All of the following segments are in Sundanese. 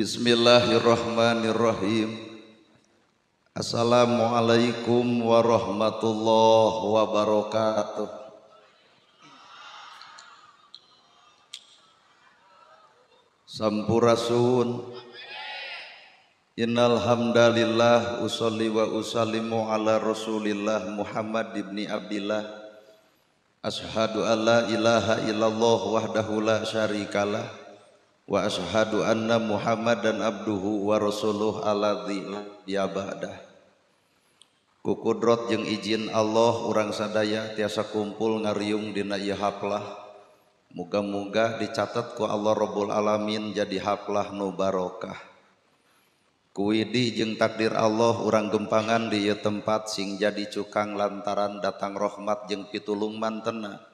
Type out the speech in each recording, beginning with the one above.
Bismillahirrahmanirrahim. Assalamualaikum warahmatullahi wabarakatuh. Sampurasun. Innal hamdalillah usolli wa usallimu ala Rasulillah Muhammad ibni Abdillah. Asyhadu alla ilaha illallah wahdahu la syarikalah wa asyhadu anna Muhammadan abduhu wa rasuluh alladzi la nabiyya ba'dah. Ku kudrot jeung izin Allah urang sadaya tiasa kumpul ngariung dina ieu haplah. Muga-muga dicatat ku Allah Rabbul Alamin jadi haplah nu barokah. Kuwidi jeung takdir Allah urang gempangan di ieu tempat sing jadi cukang lantaran datang rahmat jeung pitulung mantena.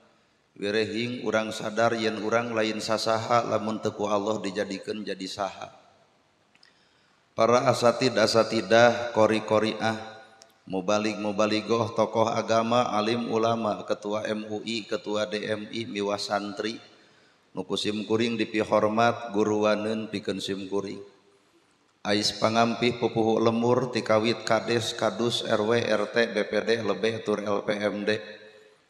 Wirehing urang sadar yen urang lain sasaha lamun teu ku Allah dijadikeun jadi saha. Para asatid asatidah, qori-qoriah, mubalig mubaligoh, tokoh agama, alim ulama, ketua MUI, ketua DMI, miwah santri, nu ku sim kuring dipihormat guruwaneun pikeun sim kuring. Ais pangampih pupuhu lemur tikawit kades, kadus, RW, RT, BPD, lebeh tur LPMD.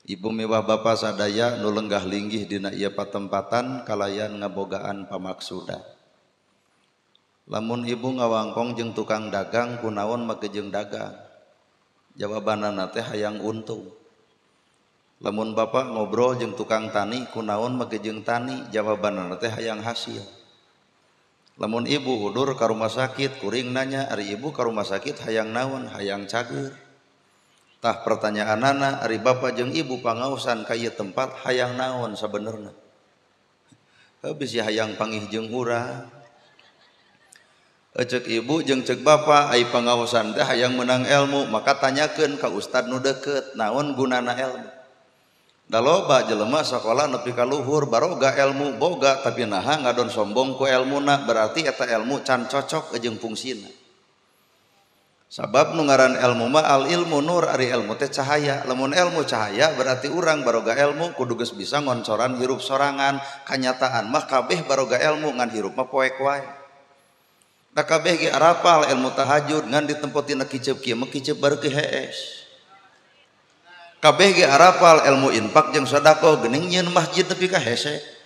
Ibu miwah bapa sadaya nu lenggah linggih dina ieu patempatan kalayan ngabogaan pamaksuda. Lamun ibu ngawangkong jeung tukang dagang kunaon make jeung dagang? Jawabanana teh hayang untung. Lamun bapak ngobrol jeung tukang tani kunaon make jeung tani? Jawabanana teh hayang hasil. Lamun ibu hudur ka rumah sakit kuring nanya ari ibu ka rumah sakit hayang naon? Hayang cager. Tah pertanyaanana ari bapak jeung ibu pangaosan ka ieu tempat hayang naon sabenerna? Heuh bisi hayang pangih jeung urang. Ceuk ibu jeung ceuk bapak ai pangaosan teh hayang menang ilmu, maka tanyakeun ka ustad nu deukeut naon gunana ilmu. Da loba jelema sakola nepi ka luhur baroga ilmu boga tapi naha ngadon sombong ku elmuna, berarti eta ilmu can cocok jeung fungsina. Sabab nu ngaran ilmu mah al ilmu nur, ari ilmu teh cahaya. Lamun ilmu cahaya berarti urang baroga ilmu kudu geus bisa ngoncoran hirup sorangan. Kanyataan mah kabeh baroga ilmu ngan hirup mah poek wae. Da kabeh ge arapal ilmu tahajud ngan ditempo tina kiceup kieu mah kiceup bareukeun hees. Kabeh ge arapal ilmu infak jeung sedekah geuning nyieun masjid nepi ka hese.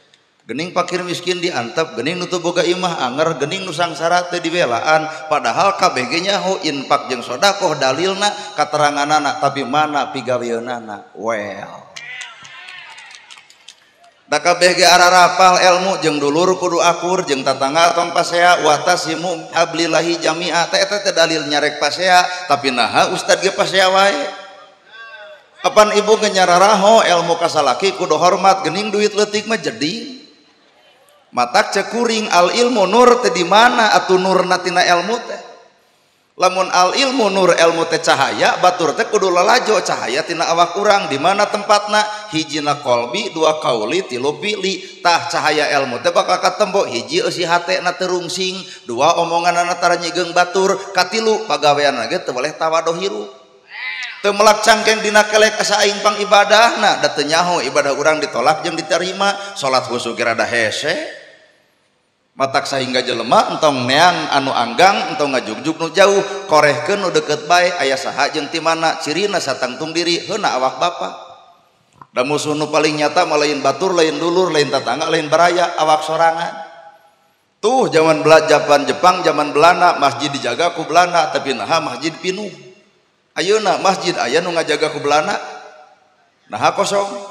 Gening pakir miskin diantep, gening nu teu boga imah anger, gening nu sangsara teu dibelaan, padahal kabeh ge nyaho infak jeung sedekah dalilna kateranganana, tapi mana pigaweunana? Well. Da kabeh ge ararapal ilmu jeung dulur kudu akur jeung tatangga tong pasea watasimu hablillahi jami'a, teh eta teh dalil nyarek pasea, tapi naha ustad ge pasea wae. Apan ibu ge nyararaho ilmu ka salaki kudu hormat, gening duit leutik mah jadi. Matak cekuring al ilmu nur teh di mana atuh nurna tina ilmu teh? Lamun al ilmu nur ilmu teh cahaya, batur teh kudu lalajo cahaya tina awak urang di mana tempatna? Hijina kolbi, dua kauli, tilu pili. Tah cahaya ilmu teh bakal katembo hiji eusi hatena teu rungsing, dua omonganana tara nyigeung batur, katilu pagaweanna ge teu boleh tawadoh hirup. Teu melak cangkeng dina kelek asa aing pang ibadahna, da teu nyaho ibadah urang ditolak jeung diterima, salat khusyuk ge rada hese. Matak sahingga jelema entong neang anu anggang entong ngajugjug nu jauh, korehkeun nu deukeut bae aya saha jeung ti mana, cirina satangtung diri heuna awak bapa. Da musuh nu paling nyata mah lain batur, lain dulur, lain tatangga, lain baraya, awak sorangan. Tuh zaman zaman Jepang, zaman Belanda, masjid dijaga ku Belanda, tapi naha masjid pinuh. Ayeuna masjid aya nu ngajaga ku Belanda, naha kosong.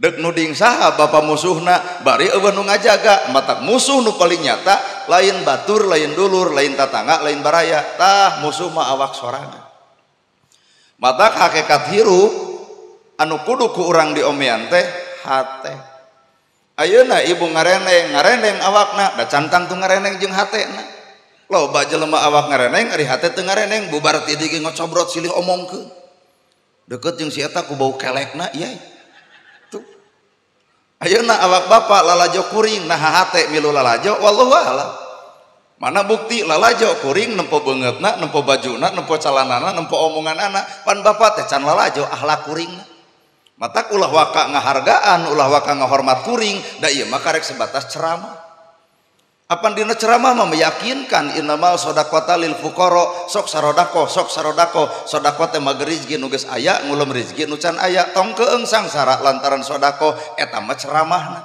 Dek nuding saha bapa musuhna, bari eueuh nu ngajaga. Matak musuh nu paling nyata lain batur, lain dulur, lain tatangga, lain baraya, tah musuh mah awak sorangan. Matak hakikat hirup anu kudu ku urang diomean teh hate. Ayeuna ibu ngareneng, ngareneng awakna, da cantang tuh ngareneng jeung hatena. Loba jelema awak ngareneng ari hate teu ngareneng, bubar ti dieu ngocobrot silih omongkeun. Deukeut jeung si eta ku bau kelekna ieu. Tuh. Ayeuna awak bapak lalajo kuring nah hate milu lalajo wallahu a'lam. Mana bukti lalajo kuring nempo beungeutna, nempo bajuna, nempo calanana, nempo omonganana, pan bapak teh can lalajo akhlak kuringna. Matak ulah waka ngahargaan, ulah waka ngahormat kuring, da ieu mah karek sebatas ceramah. Apan dina ceramah mah meyakinkan innamal shadaqata lil fuqara, sok sarodako, sok sarodako, sedekah teh mah rezeki nu geus aya, ngulem rezeki nu can aya, tong keung sangsara lantaran sedekah eta mah ceramahna.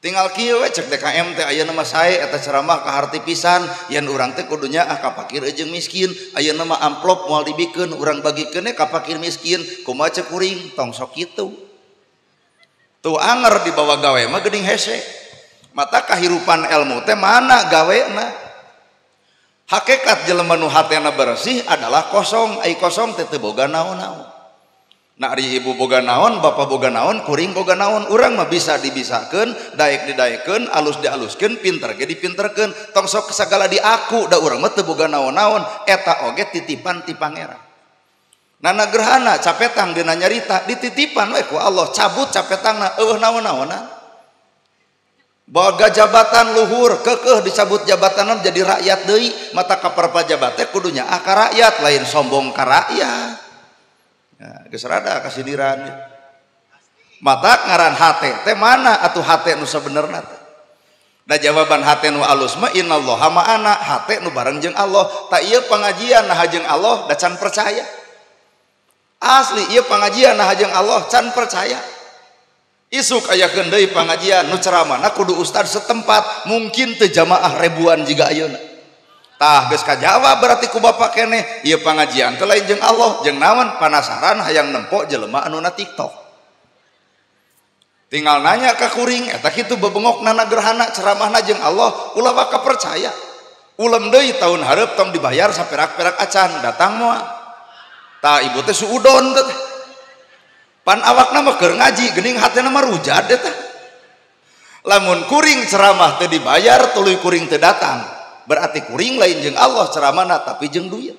Tinggal kieu we cek DKM teh ayeuna mah sae eta ceramah kaharti pisan, yen urang teh kudunya ah ka fakir jeung miskin, ayeuna mah amplop moal dibikeun urang bagikeun ka fakir miskin, kumaha cek kuring tong sok kitu. Tuh anger dibawa gawe mah geuning hese. Mata kahirupan ilmu teh mana gawena. Hakikat jelema nu hatena bersih adalah kosong, ai kosong teh teu boga naon-naon. Nah ari ibu boga naon, bapak boga naon, kuring boga naon, urang mah bisa dibisakeun, daek didaekeun, alus dialuskeun, pinter ge dipinterkeun, tong sok sagala diaku da urang mah teu boga naon-naon, eta oge titipan ti Pangeran. Nana gerhana capetang dina nyarita dititipan we ku Allah, cabut capetangna eueuh naon-naonan. Boga jabatan luhur kekeh dicabut jabatanan jadi rakyat deui, mata kaperpajabat teh kudunya ah ka rakyat lain sombong ka rakyat. Ya, geus rada kasidiran. Mata ngaran hate teh mana atuh hate nu sabenerna teh? Da jawaban hate nu alus mah innallaha ma'ana, hate nu bareng jeung Allah. Ta ieu pangajian nah jeung Allah da can percaya. Asli ieu pangajian nah jeung Allah can percaya. Isuk ayakeun deui pangajian nu ceramahna kudu ustad setempat, mungkin teu jamaah ribuan jiga ayeuna. Tah geus kajawab berarti ku bapak keneh ieu pangajian teh lain jeung Allah, jeung naon panasaran hayang nempo jelema anu na TikTok. Tinggal nanya ka kuring eta kitu bebengokna na gerhana ceramahna jeung Allah ulah waka percaya. Ulem deui tahun hareup tong dibayar saperak-perak acan datang moal. Tah ibu teh suudon teh. Pan awakna mah keur ngaji geuning hatena mah rujat eta. Lamun kuring ceramah teu dibayar tuluy kuring teu datang, berarti kuring lain jeung Allah ceramahna tapi jeung duit.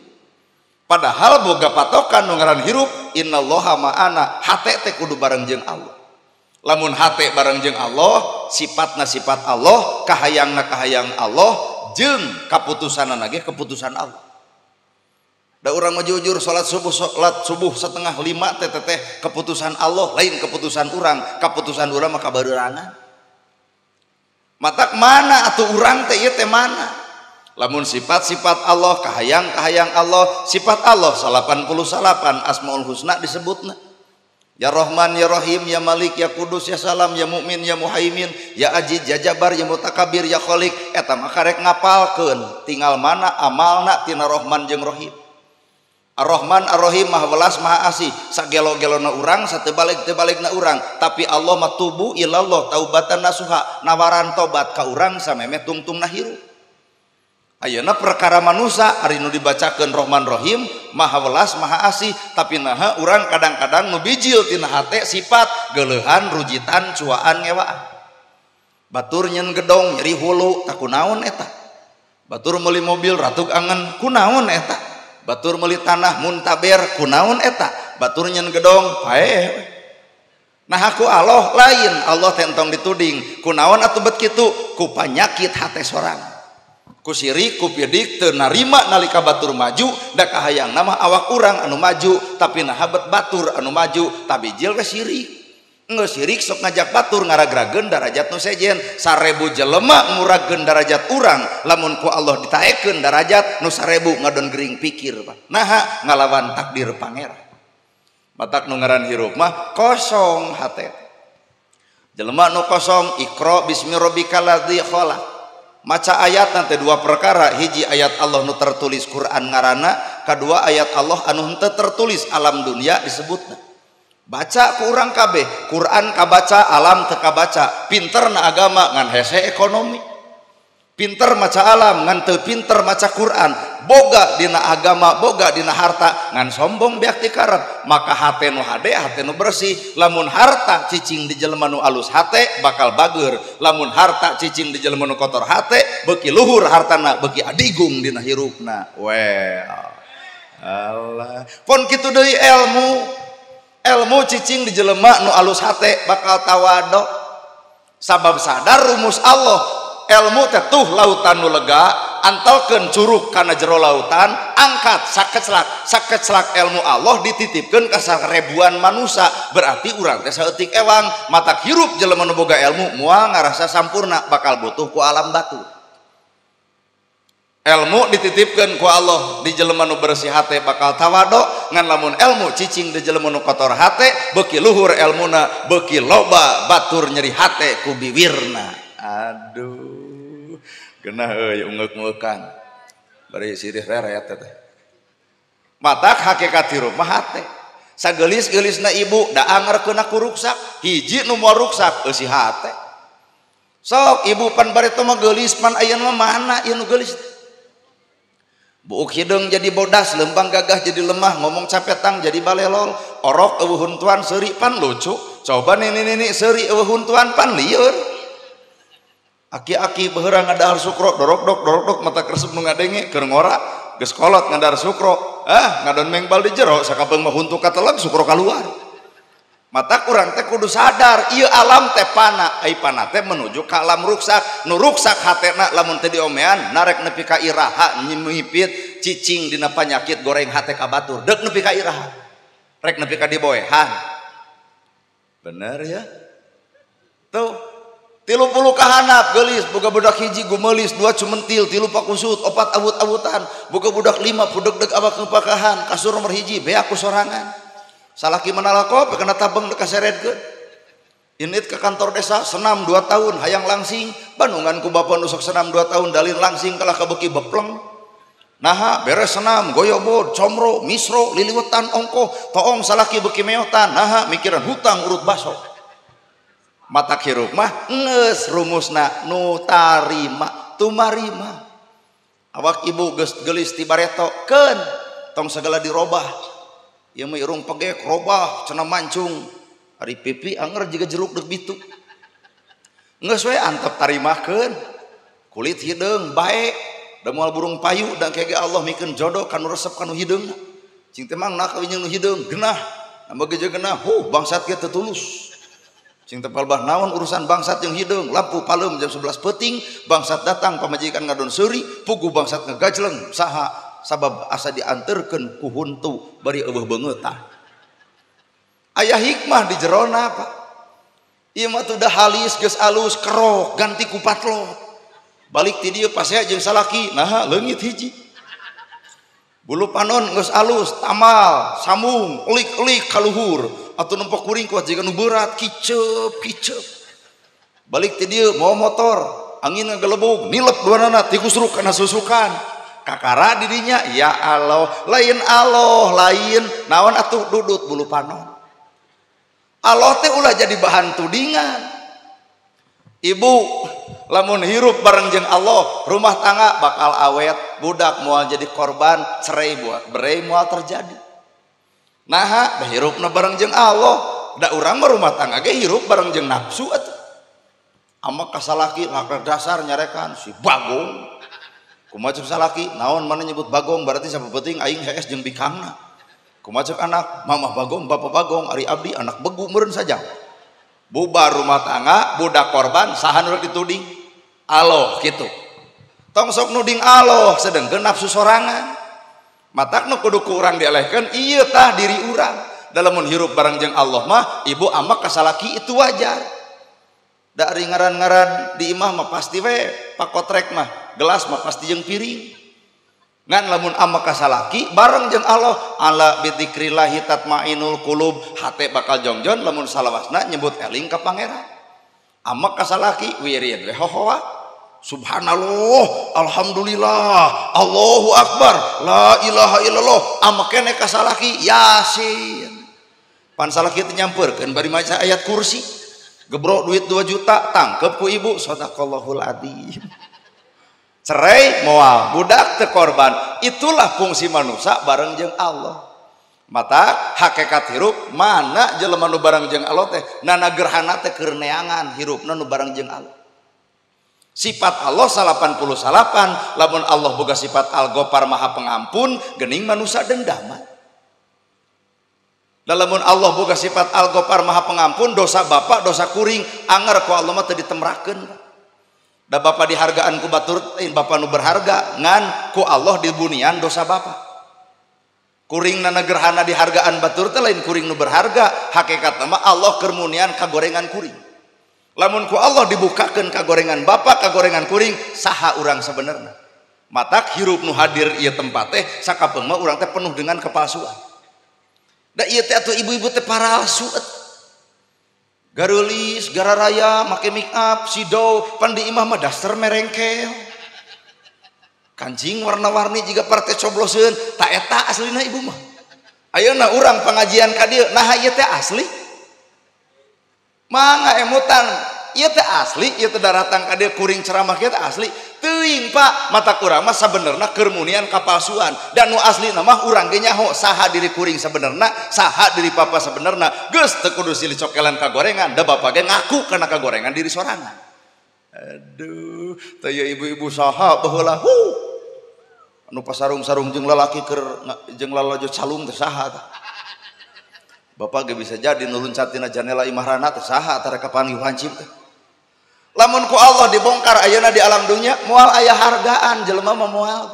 Padahal boga patokan nu ngaran hirup innallaha ma'ana, hate teh kudu bareng jeung Allah. Lamun hate bareng jeung Allah, sifatna sifat Allah, kahayangna kahayang Allah, jeung kaputusanna ge keputusan Allah. Da urang mah jujur salat subuh 4:30 teh teh keputusan Allah lain keputusan urang, keputusan urang mah kabareurangan. Matak mana atuh urang teh ieu teh mana? Lamun sifat-sifat Allah, kahayang-kahayang Allah, sifat Allah 88 Asmaul Husna disebutna. Ya Rahman, ya Rahim, ya Malik, ya Kudus, ya Salam, ya Mukmin, ya Muhaimin, ya Aziz, ya Jabar, ya Mutakabir, ya Khalik. Eta mah karek ngapalkeun, tinggal mana amalna tina Rahman jeung Rahim. Ar-Rahman Ar-Rahim maha welas maha asih, sagelo-gelona urang satebalik-tebalikna urang, tapi Allah mah tubu ilallah taubatan nasuha, nawaran tobat ka urang samemeh tungtungna hirup. Ayeuna perkara manusa ari nu dibacakeun Rahman Rahim maha welas maha asih, tapi naha urang kadang-kadang nu bijil tina hate sifat geuleuhan rujitan cuaan ngewaan. Batur nyen gedong nyeri hulu tak kunaon eta. Batur meuli mobil ratug angen kunaon eta. Batur meuli tanah muntaber kunaon eta. Batur nyen gedong paeh. Nah aku Allah lain, Allah teh entong dituding kunaon atuh bet kitu ku panyakit hate sorang. Ku sirik ku pidik teu narima nalika batur maju da kahayangna mah awak urang anu maju, tapi naha bet batur anu maju tabijil we sirik. Geus sirik sok ngajak batur ngaragrageun darajat nu sejen, 1000 jelema nguragkeun darajat urang, lamun ku Allah ditaekeun darajat nu 1000 ngadon gering pikir Pak. Naha ngalawan takdir Pangeran. Matak nu ngaran hirup mah kosong hate. Jelema nu kosong iqra bismi rabbikal ladzi khalaq. Maca ayat nanti dua perkara, hiji ayat Allah nu tertulis Quran ngaranna, kedua ayat Allah anu henteu tertulis alam dunia disebutna. Baca ku urang kabeh, Quran kabaca, alam teu kabaca, pinterna agama ngan hese ekonomi. Pinter maca alam ngan teu pinter maca Quran, boga dina agama, boga dina harta ngan sombong beak ti karep. Maka hate nu hade, hate nu bersih. Lamun harta cicing di jelema nu alus hate bakal bager, lamun harta cicing di jelema nu kotor hate beuki luhur hartana, beuki adigung dina hirupna. Well, Allah pon kitu deui ilmu. Ilmu cicing di jelema nu alus hate bakal tawado, sabab sadar rumus Allah. Ilmu teh tuh lautan nu lega, antelkeun curug kana jero lautan, angkat sakeclak sakeclak ilmu Allah dititipkeun ka sarebuan manusa, berarti urang teh saeutik ewang. Matak hirup jelema nu boga ilmu moal ngarasa sampurna, bakal butuh ku alam batu. Ilmu dititipkeun ku Allah di jelema nu bersih hate bakal tawado, ngan lamun ilmu cicing di jelema nu kotor hate beuki luhur elmuna beuki loba batur nyeri hate ku biwirna. Aduh, genah euy ungeuk-ungeukan. Bari sirih reret teh. Matak hakikat hirup mah hate. Sageulis-geulisna ibu da anger keuna ku ruksak, hiji nu moal ruksak eusi hate. Sok ibu pan bareto mah geulis pan ayeuna mah mana ieu nu geulis? Buuk hideung jadi bodas, lempang gagah jadi lemah, ngomong capetang jadi balelol, orok eueuh huntuan seuri pan lucu, coba nini-nini seuri eueuh huntuan pan lieur. Aki-aki beurang ngadahar sukro, dorok-dok dorok-dok mata keresep nu ngadenge keur ngora, geus kolot ngadahar sukro, ah ngadon mengbal di jero sakapeung mah huntu kateleg sukro kaluar. Mata kurang teh kudu sadar ieu alam teh pana, ai pana teh menuju ka alam ruksak, nu ruksak hatena lamun teh diomean narek nepi ka iraha nyimipit cicing dina panyakit goreng hate ka batur, deuk nepi ka iraha rek nepi ka diboehan. Bener ya? Tuh 30 kahanap geulis boga budak hiji gumelis, 2 cumentil, 3 pakusut, 4 awut-awutan, boga budak 5 pudeg-deg awak ngepakahan, kasur nomor 1 beak ku sorangan. Salaki manalako kena tabeng deka seredkeun. Init ke kantor desa senam 2 tahun hayang langsing, bandungan ku bapa nu sok senam 2 tahun dalin langsing kalah kabeuki bepleng. Naha beres senam goyobod, comro, misro, liliwetan ongkoh, toong salaki beuki meotan, naha mikiran hutang urut baso. Mata hirup mah geus rumusna nu tarima tumarima. Awak ibu geus geulis ti bareto keun tong segala dirobah. Ieu mah irung pegek robah cenah mancung. Ari pipi anger jiga jeruk deuk bitu. Geus we antep tarimakeun. Kulit hideung bae, da moal burung payu da engke ge Allah mikeun jodoh kanu resep kanu hideungna. Cing teh mangna kawin jeung nu hideung genah. Nambah ge genah, huh bangsat ge teu tulus. Cing teh palbah naon urusan bangsat jeung hideung, lampu paleum jam 11 peuting, bangsat datang pamajikan ngadon seuri, puguh bangsat ngagajleng saha sabab asa dianterkeun ku huntu bari eueuh beungeutah. Aya hikmah di jerona Pak. Ieu mah teu da halis geus alus kerok ganti ku patlot. Balik ti dieu pasea jeung salaki, naha leungit hiji. Bulu panon geus alus, tamal, sambung, elik-elik ka luhur. Atuh nempo kuring kuat jiga nu berat, kiceup kiceup. Balik ti dieu mawa motor, angin ngagelebug, nilep duanana tikusruk kana susukan. Kakara didinya ya Allah, lain Allah, lain naon atuh dudut bulu panon. Allah teh ulah jadi bahan tudingan. Ibu lamun hirup bareng jeung Allah, rumah tangga bakal awet, budak moal jadi korban, cerai buat berai moal terjadi. Naha da hirupna bareng jeung Allah, da urang mah rumah tangga ge hirup bareng jeung nafsu atuh. Ama kasalaki ngakak dasar nyarekan si bagong. Kumaha cek salaki, naon mana nyebut bagong berarti sapepeting aing hees jeung bikangna. Kumaha cek anak, mamah bagong, bapak bagong, ari abdi anak begu meureun saja. Bubar rumah tangga, budak korban, saha nu rek dituding? Allah kitu. Tong sok nuding Allah sedengkeun nafsu sorangan. Matak nu kudu ku urang dielehkeun ieu tah diri urang. Da lamun hirup bareng jeung Allah mah ibu amak ka salaki itu wajar. Da ari ngaran-ngaran di imah mah pasti we pakotrek mah, gelas mah pasti jeung piring. Ngan lamun amak ka salaki bareng jeung Allah, ala bidzikrillahi tatmainul qulub, hate bakal jongjon lamun salawasna nyebut eling ka pangeran. Amak ka salaki wirid we hohoa. Subhanallah, alhamdulillah, Allahu akbar, la ilaha illallah. Amak kene ka salaki Yasin. Pan salaki teh nyampeurkeun bari maca ayat kursi. Gebrok duit 2 juta, tangkep ku ibu, sadaqallahul adzim. Cerai moal, budak teu korban. Itulah fungsi manusia bareng jeung Allah. Mata hakikat hirup mana jelema nu bareng jeung Allah teh nana gerhana teh keur neangan hirupna nu bareng jeung Allah. Sifat Allah 88, lamun Allah boga sifat Al-Ghaffar Maha Pengampun, geuning manusia dendaman. Lamun Allah boga sifat Al-Ghaffar Maha Pengampun, dosa bapak, dosa kuring, anger ku Allah mah teu ditemrakeun. Da bapak dihargaan ku batur, lain bapak nu berharga, ngan ku Allah dibunian dosa bapak. Kuring nana gerhana dihargaan batur teh lain kuring nu berharga, hakikatna mah Allah keur munian kagorengan kuring. Lamun ku Allah dibukakeun kagorengan bapak, kagorengan kuring, saha urang sebenarna. Matak hirup nu hadir ieu tempat teh sakapeung mah urang teh penuh dengan kepalsuan. Da ieu teh atuh ibu-ibu teh paralsu atuh. Gareulis, gararaya, make make up, sido, pan di imah mah daster merengkel. Kancing warna-warni jiga partai cobloseun, ta eta aslina ibu mah. Ayeuna urang pengajian ka dieu, naha ieu teh asli? Mangga emutan, ieu teh asli, ieu teh daratang ka dieu kuring ceramah kieu teh asli. Teuing Pak, mata urang mah sabenerna keur munian kapalsuan. Dan nu aslina mah urang ge nyaho saha diri kuring sabenerna, saha diri papa sabenerna. Geus teu kudu silih cokelan ka gorengan, da bapa ge ngaku kana kagorengan diri sorangan. Aduh, teh ibu-ibu saha baheula huh. Anu pasarung-sarung jeung lalaki keur jeung lalajo calung teh saha tah. Bapak ge bisa jadi nu luncat tina janela imah rana teh saha tah rek kapanggih hancip teh. Lamun ku Allah dibongkar ayeuna di alam dunia moal aya hargaan jelema mah moal.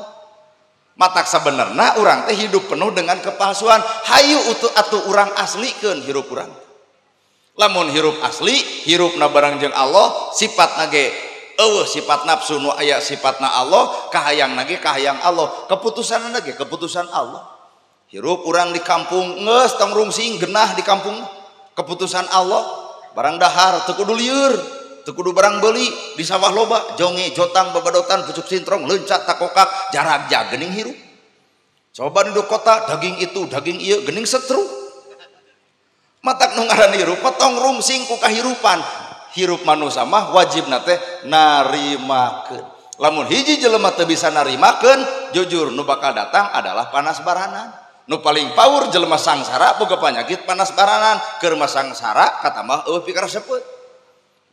Matak sabenerna urang teh hidup penuh dengan kepalsuan. Hayu utuh atuh urang aslikeun hirup urang. Lamun hirup asli, hirupna bareng jeung Allah, sifatna ge eueuh sifat nafsu nu aya sifatna Allah, kahayangna ge kahayang Allah, keputusanna ge keputusan Allah. Hirup urang di kampung geus tong rungsing genah di kampung. Keputusan Allah, barang dahar teu kudu lieur, teu kudu barang beuli, di sawah loba jonge, jotang, babadotan, pucuk sintrong, leuncat, takokak, jarag gening hirup. Coba di kota daging itu, daging ieu gening setru. Matak nu ngaran hirup tong rungsing ku kahirupan. Hirup manusia mah wajibna teh narimakeun. Lamun hiji jelema teu bisa narimakeun, jujur nu bakal datang adalah panas baranan. Nu paling power jelema sangsara boga panyakit panas baranan, keur mah sangsara katambah eueuh pikaresepeut.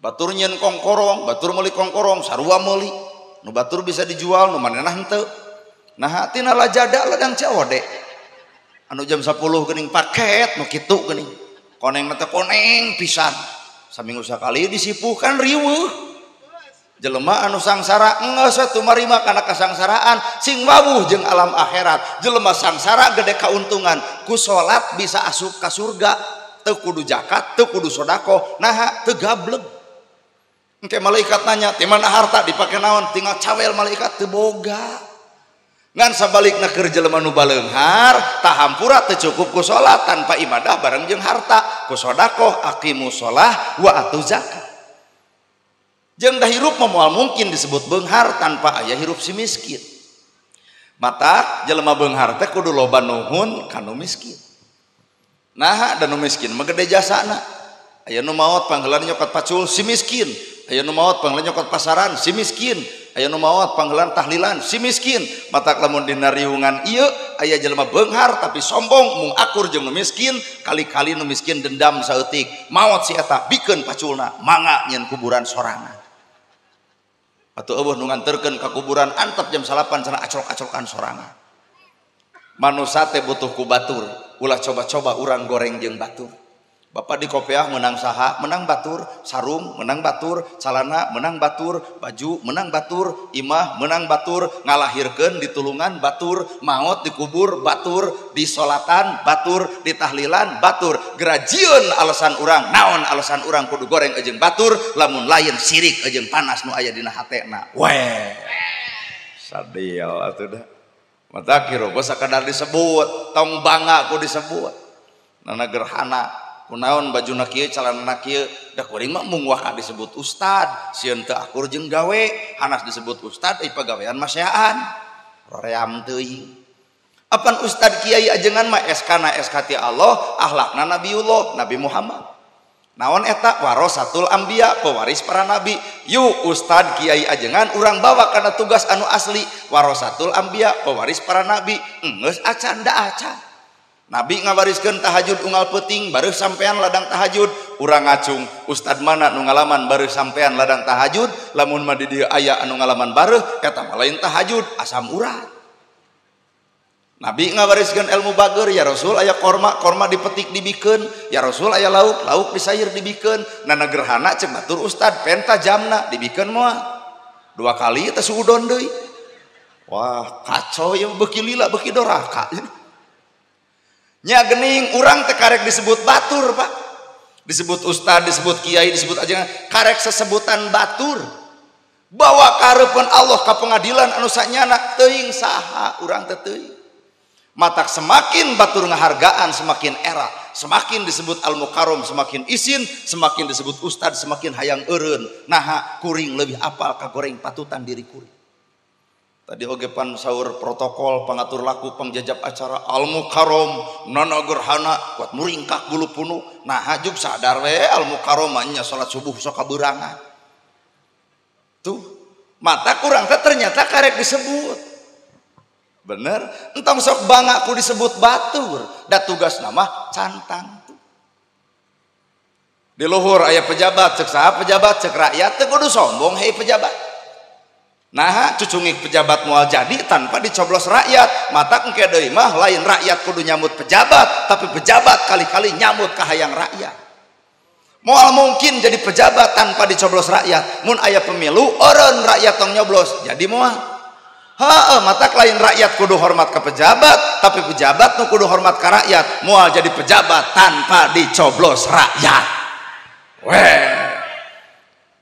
Batur nyeun kongkorong, batur meuli kongkorong, sarua meuli. Nu batur bisa dijual, nu manehna henteu. Nah, tina lajada ladang COD. Anu jam 10 geuning paket nu kitu geuning. Koneng teh koneng pisan. Saminggu sakali disipuhkan riweuh. Jelema anu sangsara geus we tumarima kana kasangsaraan, sing wawuh jeung alam akhirat. Jelema sangsara gede kauntungan, ku salat bisa asup ka surga, teu kudu zakat, teu kudu sedekah, naha teu gableg. Engke malaikat nanya, "Ti mana harta dipake naon?" Tinggal cawel malaikat teu boga. Ngan sabalikna keur jelema nu baleunghar, tahampura teu cukup ku salat tanpa ibadah bareng jeung harta, ku sedekah, aqimus shalah wa atu zakat. Jeung da hirup mah moal mungkin disebut beunghar tanpa aya hirup si miskin. Matak jelema beunghar teh kudu loba nuhun ka nu miskin. Naha da nu miskin mah gede jasana. Aya nu maot pangheulana nyokot pacul si miskin, aya nu maot pangheulana nyokot pasaran si miskin, aya nu maot pangheulana tahlilan si miskin. Matak lamun dina riungan ieu aya jelema beunghar tapi sombong mung akur jeung nu miskin, kali-kali nu miskin dendam saeutik, maot si eta bikeun paculna, mangga nyeun kuburan sorangan. Atuh eueuh nu nganterkeun ka kuburan antep jam 8 cenah acrok-acrokan sorangan. Manusa teh butuh ku batur, ulah coba-coba urang goreng jeung batur. Bapak di kopiah menang saha, menang batur, sarung menang batur, calana menang batur, baju menang batur, imah menang batur, ngalahirkeun ditulungan batur, maot dikubur batur, disolatan batur, ditahlilan batur. Gerajieun alasan urang, naon alasan urang kudu goreng jeung batur, lamun lain sirik jeung panas nu aya dina hatena. Weh. Sadil atuh dah. Mata kira sakadar disebut, tong bangga ku disebut. Nana gerhana kunaon bajuna kieu calana kieu da kuring mah mung waka disebut ustad sieun teu akur jeung gawe hanas disebut ustad ai pagawean maseaan roream teuing apan ustad kiai ajengan mah SK na SK ti Allah akhlakna Nabiullah Nabi Muhammad naon eta warasatul anbiya pewaris para nabi. Yuk ustad kiai ajengan urang bawa kana tugas anu asli warasatul anbiya pewaris para nabi geus acan da acan. Nabi ngawariskeun tahajud unggal peuting bareuh sampean ladang tahajud urang ngacung ustad mana nu ngalaman bareuh sampean ladang tahajud lamun mah di dieu aya anu ngalaman bareuh eta mah lain tahajud asam urat. Nabi ngawariskeun ilmu bageur ya Rasul aya korma korma dipetik dibikeun ya Rasul aya lauk lauk disayur dibikeun nana gerhana ceuk batur ustad penta jamna dibikeun moal dua kali teh suudon deui. Wah kacau ieu beuki lila beuki doraka. Nya gening urang teh karek disebut batur Pak, disebut ustad, disebut kiai, disebut ajengan, karek sesebutan batur. Bawa ka hareupeun Allah ka pengadilan anu sanyana teuing saha urang teh teuing. Matak semakin batur ngahargaan semakin era, semakin disebut al mukarrom semakin isin, semakin disebut ustad semakin hayang eureun. Naha kuring leuwih apal kagoreng patutan diri kuring. Tadi oge pan saur protokol pangatur laku pangjajab acara al mukarrom nana gerhana kuat muringkak bulu punuk. Naha juk sadar we al mukarrom nya salat subuh sok kaberangan. Tuh mata kurang teh ternyata karek disebut. Bener, entong sok bangga ku disebut batur, da tugas nama cantang tuh. Di luhur aya pejabat, cek saha pejabat, cek rakyat teu kudu sombong hei pejabat. Nah, cucungik pejabat moal jadi tanpa dicoblos rakyat. Mata engke deui mah lain rakyat kudu nyambut pejabat, tapi pejabat kali-kali nyambut kahayang rakyat. Moal mungkin jadi pejabat tanpa dicoblos rakyat. Mun aya pemilu, eureun rakyat tong nyoblos, jadi moal. Heeh, mata lain rakyat kudu hormat ke pejabat, tapi pejabat nu kudu hormat ke rakyat. Moal jadi pejabat tanpa dicoblos rakyat. Weh.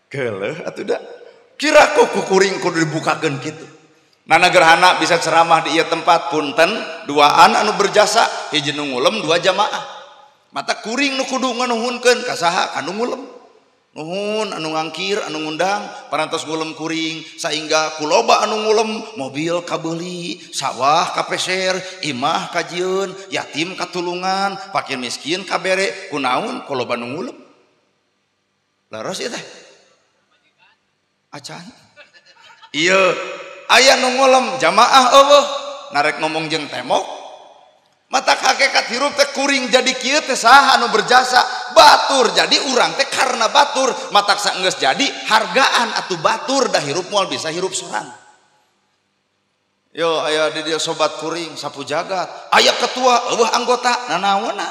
Geuleuh atuh da. Kira ku kuring kudu dibukakeun kitu. Nana Gerhana bisa ceramah di ieu tempat punten duaan anu berjasa, hiji nu ngulem dua jamaah. Mata kuring nu kudu nganuhunkeun ka saha? Ka nu ngulem. Nuhun anu ngangkir anu ngundang parantos ngulem kuring sehingga kuloba anu ngulem mobil kabeuli, sawah kapeser, imah kajieun, yatim katulungan, fakir miskin kabere, kunaon kuloba nu ngulem. Leres ieu teh. Acan. Iya, aya nu ngulem jamaah eueuh narek ngomong jeung temok. Mata hakikat hirup teh kuring jadi kieu teh saha anu berjasa batur jadi urang teh karena batur matak saenggeus jadi hargaan atuh batur dah hirup moal bisa hirup sorang. Yo aya di dieu sobat kuring sapu jagat, aya ketua eueuh anggota nanaonna.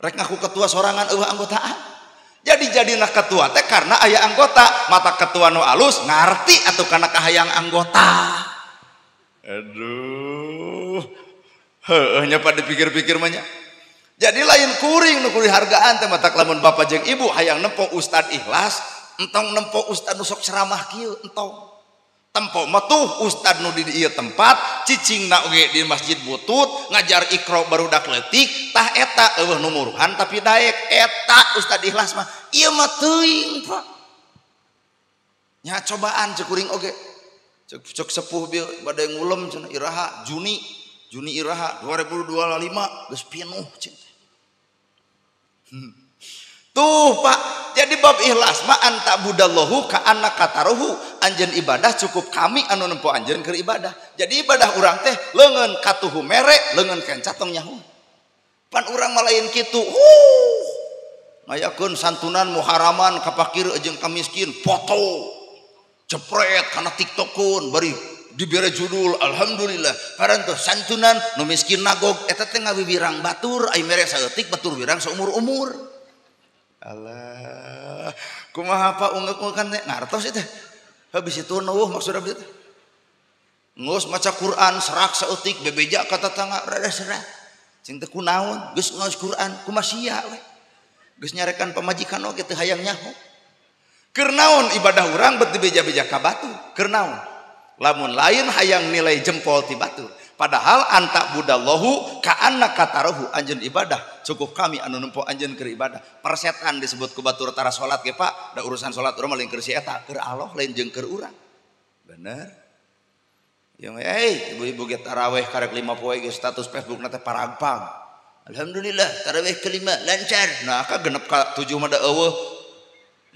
Rek ngaku ketua sorangan eueuh anggotaan. Jadi jadina ketua teh karena aya anggota, mata ketua nu alus ngarti atuh kana kahayang anggota. Aduh. Heueuh nya pada dipikir-pikir mah nya. Jadi lain kuring nu kudu dihargaan teh matak lamun bapak jeung ibu hayang nempo ustad ikhlas, entong nempo ustad nu sok ceramah kieu entong. Tempo mah tuh ustad nu di ieu tempat, cicingna oge di masjid butut, ngajar Iqra barudak leutik, tah eta eueuh nu muruhan tapi daek eta ustad ikhlas mah. Ieu mah teuing, Pak. Nya cobaan cek kuring oge. Cek sepuh bieu bade ngulem cenah iraha Juni Juni iraha 2025 geus pinuh cenah. Tuh Pak, jadi bab ikhlas mah anta budallahu ka annaka tarahu, anjeun ibadah cukup kami anu nempo anjeun keur ibadah. Jadi ibadah urang teh leungeun katuhu mere, leungeun kenca tong nyaho. Pan urang mah lain kitu. Ngayakeun santunan muharaman ka fakir jeung ka miskin, foto. Jepret kana TikTokun bari dibere judul alhamdulillah parantos santunan nu miskin nagog eta teh ngawiwirang batur ai mere saeutik batur wirang saumur-umur. Alah kumaha Pak ungeuk-ungeuk teh ngartos ieu teh habis itu neuh maksud abdi teh geus maca Quran serak saeutik bebeja ka tetangga rada serak cing teh kunaon geus ngaos Quran kumaha sia we geus nyarekan pamajikan oge teu hayang nyaho. Keur naon ibadah urang bet dibeja-beja ka batu keur naon lamun lain hayang nilai jempol ti batur. Padahal anta budallahu ka annaka tarahu, anjeun ibadah cukup kami anu nempo anjeun keur ibadah. Persetan disebut ku batur tara salat ge Pak, da urusan salat urang mah lain keur si eta, keur Allah lain jeung keur urang. Bener? Ya euy, ibu-ibu ge taraweh karek 5 poe ge status Facebookna teh paragpag. Alhamdulillah taraweh kelima lancar. Nah ka genep ka 7 mah da eueuh.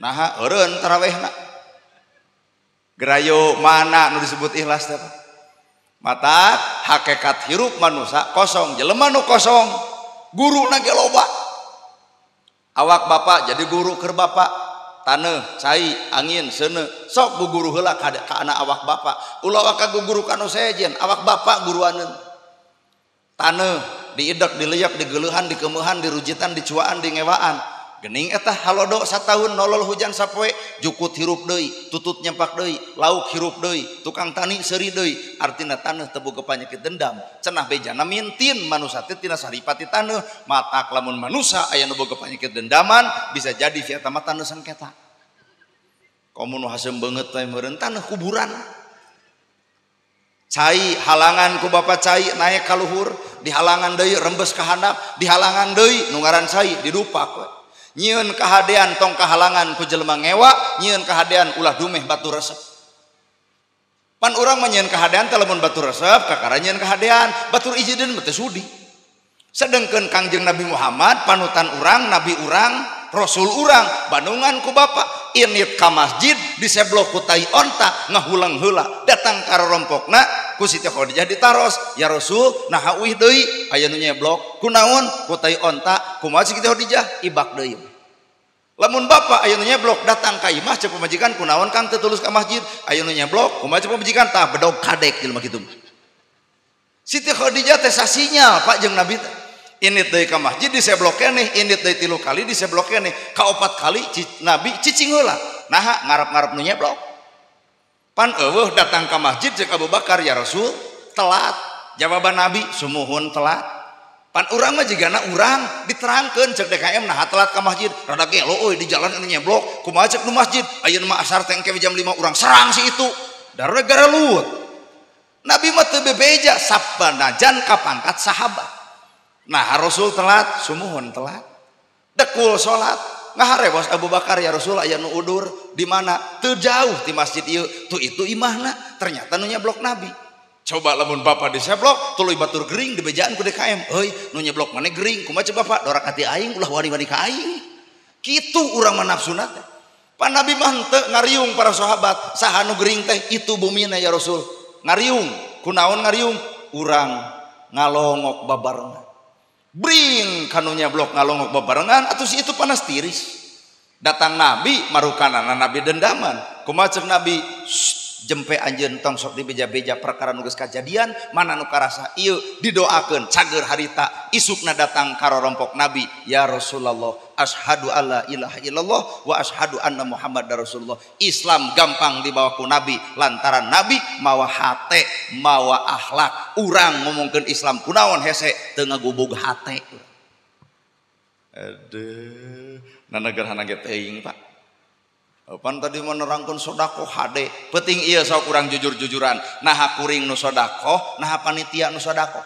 Naha eureun tarawehna. Gerayo mana nu disebut ikhlas teh Pak? Mata hakikat hirup manusia kosong, jelema nu kosong, guru na ge loba. Awak bapak jadi guru keur bapak, taneuh, cai, angin, seuneu, sok guguru heula ka anak awak bapak. Ulah waka guguru ka nu sejen, awak bapak guruaneun. Taneuh, diidek, dileyak, digeuleuhan, dikemeuhan, dirujitan, dicuaan, dingewaan. Gening eta halodo satahun nolol hujan sapoe jukut hirup deui, tutut nyempak deui, lauk hirup deui, tukang tani seuri deui, artina taneuh teu boga panyakit dendam. Cenah bejana mintin manusa teh tina saripati taneuh, matak lamun manusa aya nu boga panyakit dendaman bisa jadi si eta mah taneuh sengketa. Komo nu haseum beungeut teh meureun taneuh kuburan. Cai halangan ku bapak cai naik ka luhur, dihalangan deui rembes ka handap, dihalangan deui nu ngaran cai didupak we. Nyieun kahadean tong kahalangan ku jelema ngewa, nyieun kahadean ulah dumeh batu resep. Pan urang mah nyieun kahadean teh lamun batu resep kakara nyieun kahadean, batur ijideun mah teu sudi. Sedengkeun Kangjeng Nabi Muhammad panutan urang, nabi urang, rasul urang, bandungan ku bapak init ka masjid diseblok ku tai onta ngahulang heula datang ka rompokna ku Siti Khadijah ditaros, ya Rasul naha uih deui aya nu nyeblok kunaon ku tai onta kumaha Siti Khadijah ibak deui. Lamun bapak aya nu nyeblok datang ka imah cek pamajikan kunaon Kang teu tulus ka masjid aya nu nyeblok kumaha cek pamajikan tah bedog kadek jelema kitu. Siti Khadijah teh sasinyal Pak jeung Nabi teh. Init deui ka masjid diseblok keneh, init deui 3 kali diseblok keneh, ka 4 kali Nabi cicing heula. Naha ngarep-ngarep nu nyeblok. Pan eueuh datang ka masjid cek Abu Bakar ya Rasul telat. Jawaban Nabi sumuhun telat. Pan urang mah jigana urang diterangkeun cek DKM naha telat ka masjid, rada gelo euy di jalan anu nyeblok, kumaha cek nu masjid, ayeuna mah asar teh engke jam 5 urang serang si itu. Darah garelut. Nabi mah teu bebeja sabanajan ka pangkat sahabat. Nah Rasul telat, sumuhun telat. Dekul salat, ngaharewos Abu Bakar ya Rasul aya nu udur di mana? Teu jauh ti masjid ieu, tuh itu imahna, ternyata nu nyeblok Nabi. Coba lamun bapak diseblok, tuluy batur gering dibejaan ku DKM. Euy, nu nyeblok maneh gering, kumaha cek bapak? Dorak hati aing ulah wani-wani ka aing. Kitu urang mah nafsuna teh. Pan Nabi mah henteu ngariung para sahabat, saha nu gering teh itu bumina ya Rasul. Ngariung, kunaon ngariung? Urang ngalongok babarengan. Bring kanu nyeblok ngalongok babarengan atuh si itu panas tiris. Datang Nabi marukanana Nabi dendaman. Kumaha cek Nabi? Jempe anjeun tong sok dibeja-beja perkara nu geus kajadian mana nu karasa ieu didoakeun cager harita isukna datang ka rorompok Nabi ya Rasulullah asyhadu alla ilaha illallah wa asyhadu anna Muhammadar Rasulullah. Islam gampang dibawa ku Nabi lantaran Nabi mawa hate mawa akhlak. Urang ngomongkeun Islam kunaon hese teu ngagubug hate. Aduh nanagerhana ge teuing Pak. Pan tadi menerangkan sodakoh hade penting iya sok kurang jujur-jujuran naha kuring nu sodakoh naha panitia nu sodakoh.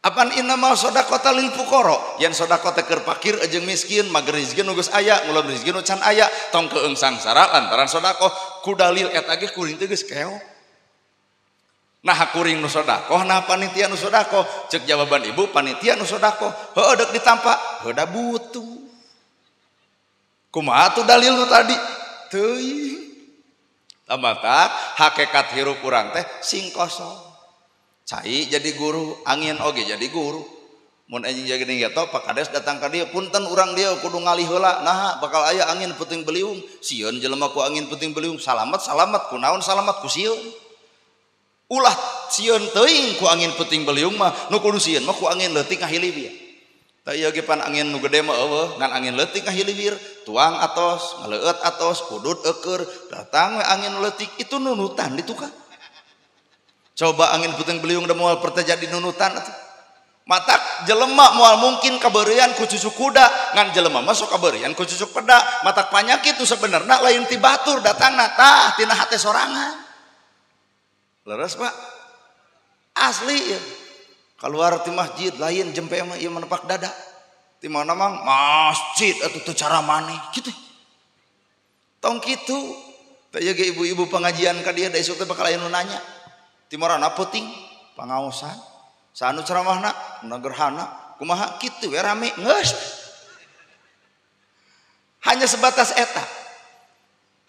Apan innamal sodaqota lil fuqara yen sodakoh teh keur fakir jeung miskin mager rezeki nu geus aya ngulon rezeki nu can aya tong keung sangsara lantaran sodakoh ku dalil eta ge kuring teh geus keok. Naha kuring nu sodakoh naha panitia nu sodakoh cek jawaban ibu panitia nu sodakoh heueuh deuk ditampa heueuh da butuh. Kumaha tuh dalil nu tadi? Teuing. Tamatak hakikat hirup urang teh sing kosong. Cai jadi guru, angin oge jadi guru. Mun anjing jadi geto Pak Kades datang ka dieu punten urang dieu kudu ngalih heula. Naha bakal aya angin puting beliung. Sieun jelema ku angin puting beliung. Salamet salamet kunaon salamet ku sieun. Ulah sieun teuing ku angin puting beliung mah nu kudu sieun mah ku angin leutik ngahiliwir. Tah ieu ge pan angin nu gede mah eueuh ngan angin leutik ngahiliwir, tuang atos, ngaleueut atos, udud eueur, datang we angin leutik itu nunutan di tukang. Coba angin puting beliung da moal pertejadi nunutan atuh. Matak jelema moal mungkin kabeureuan ku cucuk kuda, ngan jelema mah sok kabeureuan ku cucuk peda. Matak panyakit tu sebenarna lain ti batur datangna tah tina hate sorangan. Leres Pak? Asli ya. Keluar ti masjid lain jempe mah ieu menepak dada. Ti mana mang masjid atuh teu cara maneh kitu. Tong kitu. Teh ieu ge ibu-ibu pengajian ka dieu da isuk teh bakal aya nu nanya. Ti marana peuting pangaosan. Saha nu ceramahna? Nu gerhana. Kumaha kitu we rame geus. Hanya sebatas eta.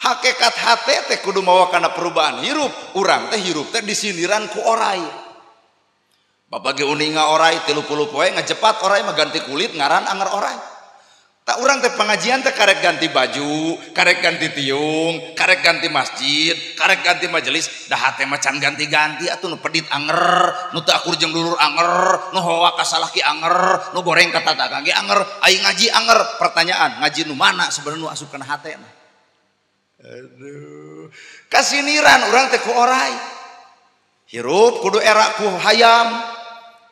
Hakikat hate teh kudu mawa kana perubahan hirup. Urang teh hirup teh disindiran ku orai. Bapak ge uninga orai 30 poe ngajepat orai mah ganti kulit ngaran anger orai. Tak urang teh pengajian teh karek ganti baju, karek ganti tiung, karek ganti masjid, karek ganti majelis, dah hate mah can ganti-ganti atuh nu pedit anger, nu teu akur jeung dulur anger, nu hoa ka salaki anger, nu goreng ka tatangga ge anger, aing ngaji anger. Pertanyaan, ngaji nu mana sebenarnya nu asup kana hate mah? Aduh, kasiniran urang teh ku orai. Hirup kudu era ku hayam.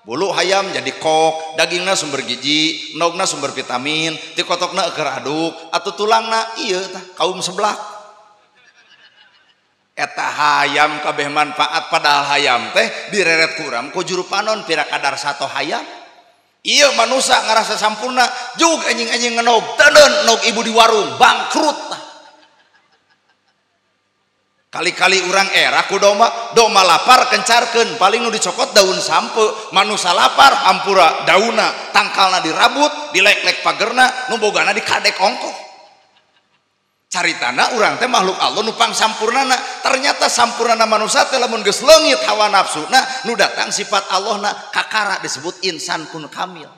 Bulu hayam jadi kok, dagingna sumber gizi, endogna sumber vitamin, ti kotokna keur aduk, atuh tulangna ieu tah kaum seblak. Eta hayam kabeh manfaat padahal hayam teh direret ku urang ku juru panon pira kadar sato hayam. Ieu manusia ngarasa sampurna, jug anjing-anjing ngenog, teuneun nog ibu di warung bangkrut tah. Kali-kali urang era ku domba, domba lapar kencarkeun, paling nu dicokot daun sampe, manusia lapar hampura dauna, tangkalna dirabut, dilek-lek pagerna, nu bogana dikadek ongkoh. Caritana urang teh makhluk Allah nu pangsampurnana, ternyata sampurnana manusia teh lamun geus leungit hawa nafsuna, nu datang sifat Allahna kakara disebut insan kun kamil.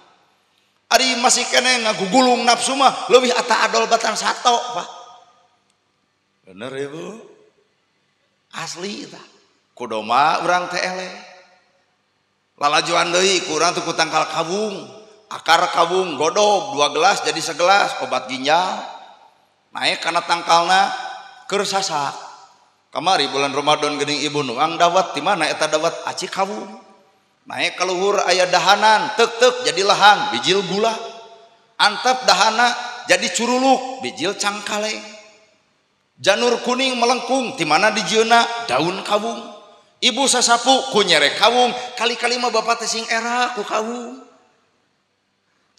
Ari masih keneh ngagugulung nafsu mah leuwih ata adol batan sato, Pak. Bener Ibu? Asli tah. Ku domba urang teh eleh. Lalajuan deui ku urang teh ku tangkal kawung, akar kawung godog 2 gelas jadi segelas obat ginjal. Naik kana tangkalna keur sasak. Kamari bulan Ramadan geuning ibu nuang dawet di mana eta dawet aci kawung. Naik ka luhur aya dahanan tek-tek jadi lahan bijil gula. Antep dahana jadi curuluk bijil cangkaleng. Janur kuning melengkung di mana dijieuna daun kawung. Ibu sasapu ku nyerek kawung, kali-kali mah bapak teh sing era ku kawung.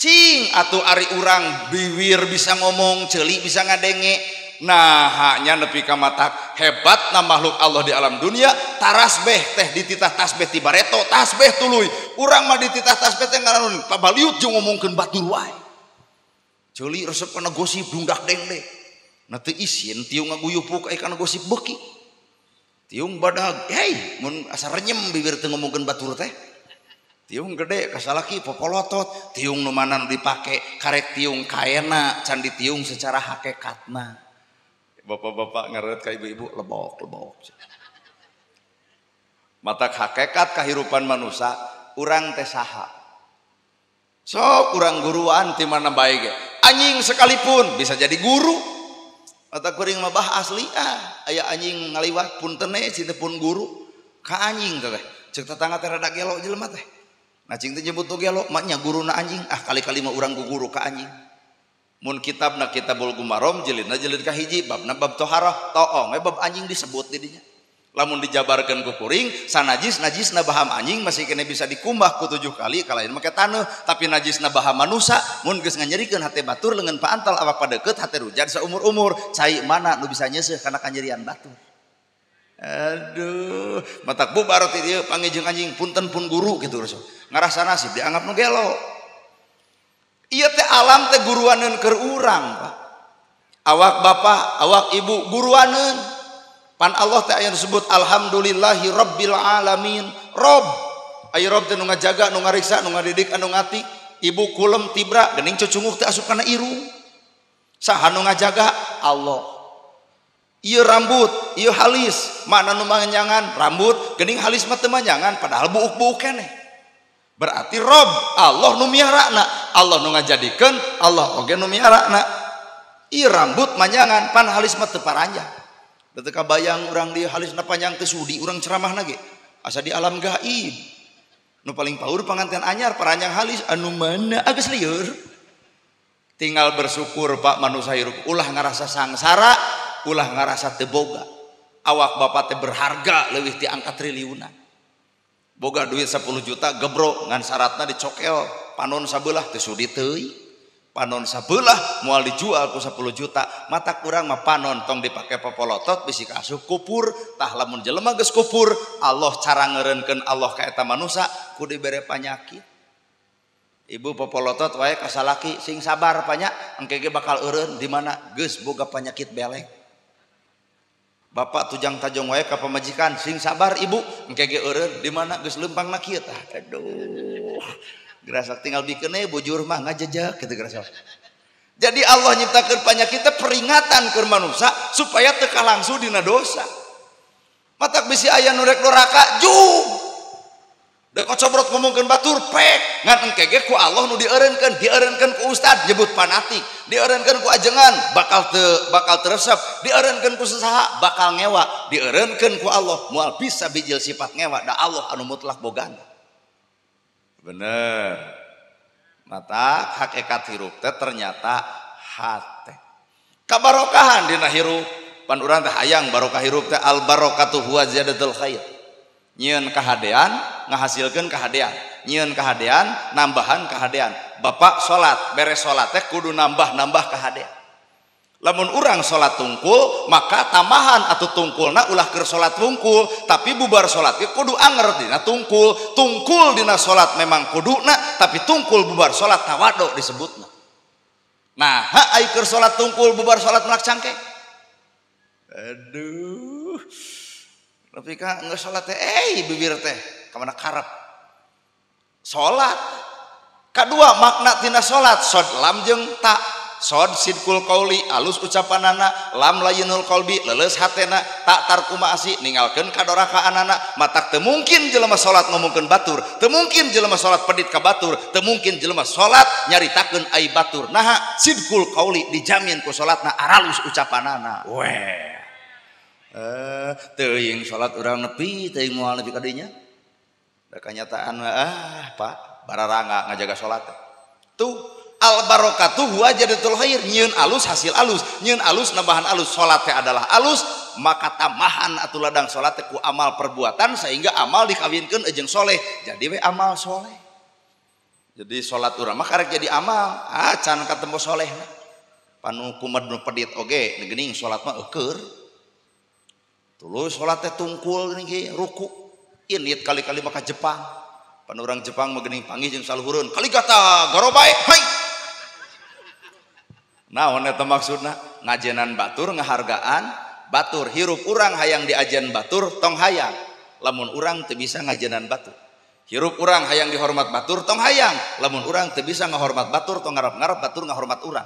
Cing atuh ari urang biwir bisa ngomong, ceuli bisa ngadenge. Nah, hanya nepi ka matak hebatna makhluk Allah di alam dunia, tarasbeh teh dititah tasbeh ti bareto, tasbeh tuluy. Urang mah dititah tasbeh teh ngaranun pabaliut jeung ngomongkeun batur wae. Ceuli resep kana gosip dungdak dengdek. Na teu isin tiung ngaguyupuk aya kana gosip beuki. Tiung badag, hei mun asa renyem bibir teu ngomongkeun batur teh. Tiung gede kasalaki popolotot, tiung nu mana nu dipake, karek tiung kaena can ditiung secara hakikatna. Bapak-bapak ngaret ka ibu-ibu lebok-lebok. Matak hakikat kahirupan manusia urang teh saha. Sok urang guruan ti mana bae ge. Anjing sekalipun bisa jadi guru. Mata kuring mah bah asli ah aya anjing ngaliwat punten we cing teh pun guru ka anjing teh cek tetangga teh rada gelo jelema teh. Nah cing teh nyebut gelo mah nya guruna anjing ah kali-kali mah urang ku guru ka anjing. Mun kitabna Kitabul Gumarom jilidna jilid kahiji babna bab toharah toong we bab anjing disebut di dinya. Lamun dijabarkeun ku kuring sanajis najisna baham anjing masih kene bisa dikumbah ku 7 kali kalain make taneuh tapi najisna baham manusa mun geus nganyerikeun hate batur leungeun paantal awak padeukeut hate rujad saumur-umur cai mana nu bisa nyeuseuh kana kanyerian batur. Aduh matak bubar ti dieu panggih jeung anjing punten pun guru kitu rasul ngarasa nasib dianggap nu gelo. Ieu teh alam teh guruaneun keur urang Pak. Awak bapak awak ibu guruaneun. Pan Allah teh aya disebut alhamdulillahi rabbil alamin. Rob aya rob teh nu ngajaga, nu ngariksa, nu ngadidik, anu ngati. Ibu kulem tibra geuning cucunguh teh asup kana irung. Saha nu ngajaga? Allah. Ieu rambut, ieu halis, mana nu manjangan rambut, geuning halis mah teu manjangan padahal buuk-buuk keneh. Berarti Rob Allah nu miarana, Allah nu ngajadikeun, Allah oge nu miarana. Ieu rambut manjangan pan halis mah teu paranjang. Teu kabayang urang dieu halisna panjang teu sudi urang ceramahna ge. Asa di alam gaib. Nu paling paur panganten anyar paranjang halis anu mana geus lieur. Tinggal bersyukur Pak manusia hirup ulah ngarasa sangsara, ulah ngarasa teu boga. Awak bapak teh berharga leuwih ti angka triliunan. Boga duit 10 juta gebro ngan syaratna dicokel panon sabelah teu sudi teuing. Panon sabelah moal dijual ku 10 juta mata kurang mah panon tong dipake popolotot bisi kaasup kupur tah lamun jelema geus kupur Allah cara ngeureunkeun Allah ka eta manusa ku dibere panyakit. Ibu popolotot wae ka salaki sing sabar panya engke ge bakal eureun di mana geus boga panyakit belek. Bapak tujang tajong wae ka pamajikan sing sabar ibu engke ge eureun di mana geus leumpangna kieu tah. Aduh gerasak tinggal bikin bujur mah ngajejak gitu gerasak. Jadi Allah nyiptakeun penyakit peringatan ke manusia supaya teu kalangsu dina dosa. Matak bisi aya nu rek doraka jung. Da kocobrot ngomongkeun batur pek ngan engke ge ku Allah nu dieureunkeun, dieureunkeun ku ustad nyebut fanatik, dieureunkeun ku ajengan bakal teu bakal teresep, dieureunkeun ku saha bakal ngewa, dieureunkeun ku Allah moal bisa bijil sifat ngewa da Allah anu mutlak bogana. Bener. Mata hakikat hirup teh ternyata hate. Kabarokahan dina hirup. Pan urang teh hayang barokah hirup teh al barokatu huwa ziyadatul khair. Nyieun kahadean ngahasilkeun kahadean. Nyieun kahadean nambahan kahadean. Bapak salat, beres salat teh kudu nambah-nambah kahadean. Lamun urang salat tungkul maka tambahan atau tungkulna ulah keur salat tungkul, tapi bubar salat ge kudu anger dina tungkul. Tungkul dina salat memang kuduna, tapi tungkul bubar salat tawadu disebutna. Nah, ai keur salat tungkul bubar salat melak cangke. Aduh. Tapi ka geus salat teh bibir teh ka mana karep. Salat. Kadua makna tina salat sod lam jeung ta. Sod sidkul qauli alus ucapanana, lam layinul qalbi leuleus hatena, tak tarku maasi ninggalkeun kadorakaanana. Matak teu mungkin jelema salat ngomongkeun batur, teu mungkin jelema salat pedit ka batur, teu mungkin jelema salat nyaritakeun ai batur. Naha sidkul qauli dijamin ku salatna aralus ucapanana. Weh. Teuing salat urang nepi teuing moal nepi ka dinya. Da kanyataan Pak, bararanga ngajaga salat. Tuh al barokatuh huwa jadatul khair, nyieun alus hasil alus, nyieun alus nambahan alus, salat teh adalah alus, maka tambahan atuh ladang salat teh ku amal perbuatan sehingga amal dikawinkeun jeung soleh, jadi we amal soleh. Jadi salat urang mah karek jadi amal, can katemu solehna. Panu kumed nu pedit oge geuning salat mah eueur. Tuluy salat teh tungkul geuning ge ruku, init kali-kali maka Jepang. Panu urang Jepang mah geuning panggih jeung saluhureun, kaligata garobae hai. Naon eta maksudna? Ngajenan batur ngahargaan batur, hirup urang hayang diajen batur tong hayang. Lamun urang teu bisa ngajenan batur. Hirup urang hayang dihormat batur tong hayang. Lamun urang teu bisa ngahormat batur tong ngarep-ngarep batur ngahormat urang.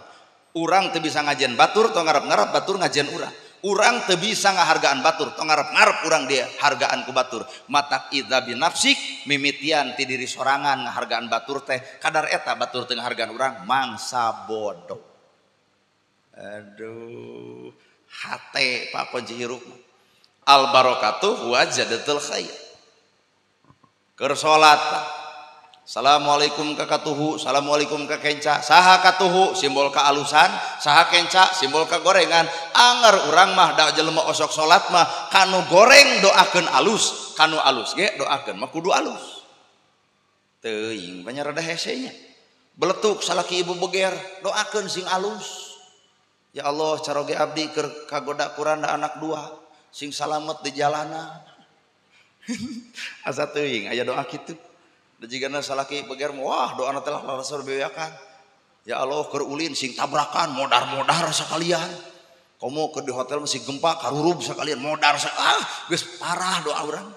Urang teu bisa ngajen batur tong ngarep-ngarep batur ngajen urang. Urang teu bisa ngahargaan batur tong ngarep-ngarep urang dia hargaan ku batur. Matak idza binafsik mimitian ti diri sorangan ngahargaan batur teh kadar eta batur teu ngahargaan urang mangsa bodoh. Aduh, hate Pak kunci hirup. Al barokatuh huwa ziyadatul khair. Keur salat. Assalamualaikum ka katuhu, assalamualaikum ka kenca. Saha katuhu simbol kaalusan, saha kenca simbol kagorengan. Anger urang mah da jelema osok salat mah kanu goreng doakeun alus, kanu alus ge doakeun mah kudu alus. Teuing banyak rada hese nya. Beletuk salaki ibu beger, doakeun sing alus. Ya Allah caroge abdi keur kagoda kuranda anak dua sing salamet di jalana. Asa teuing aya doa kitu. Da jigana salaki beger wah doana teh laras bebeakan. Ya Allah keur ulin sing tabrakan modar-modar sakalian. Komo keur di hotel masih gempa karurub sakalian modar geus parah doa urang.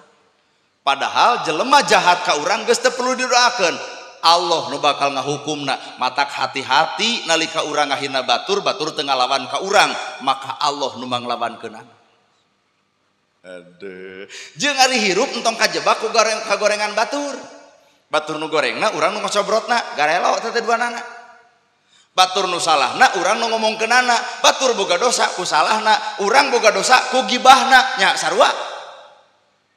Padahal jelema jahat ka urang geus teu perlu didoakeun. Allah nu bakal ngahukumna. Matak hati-hati nalika urang ngahina batur, batur teu ngalawan ka urang, maka Allah nu manglawankeunana. Aduh. Jeung ari hirup entong kajebak ku kagorengan batur. Batur nu gorengna urang nu ngocobrotna, garelo teh teh duanana. Batur nu salahna urang nu ngomongkeunana, batur boga dosa ku salahna, urang boga dosa ku gibahna, nya sarua.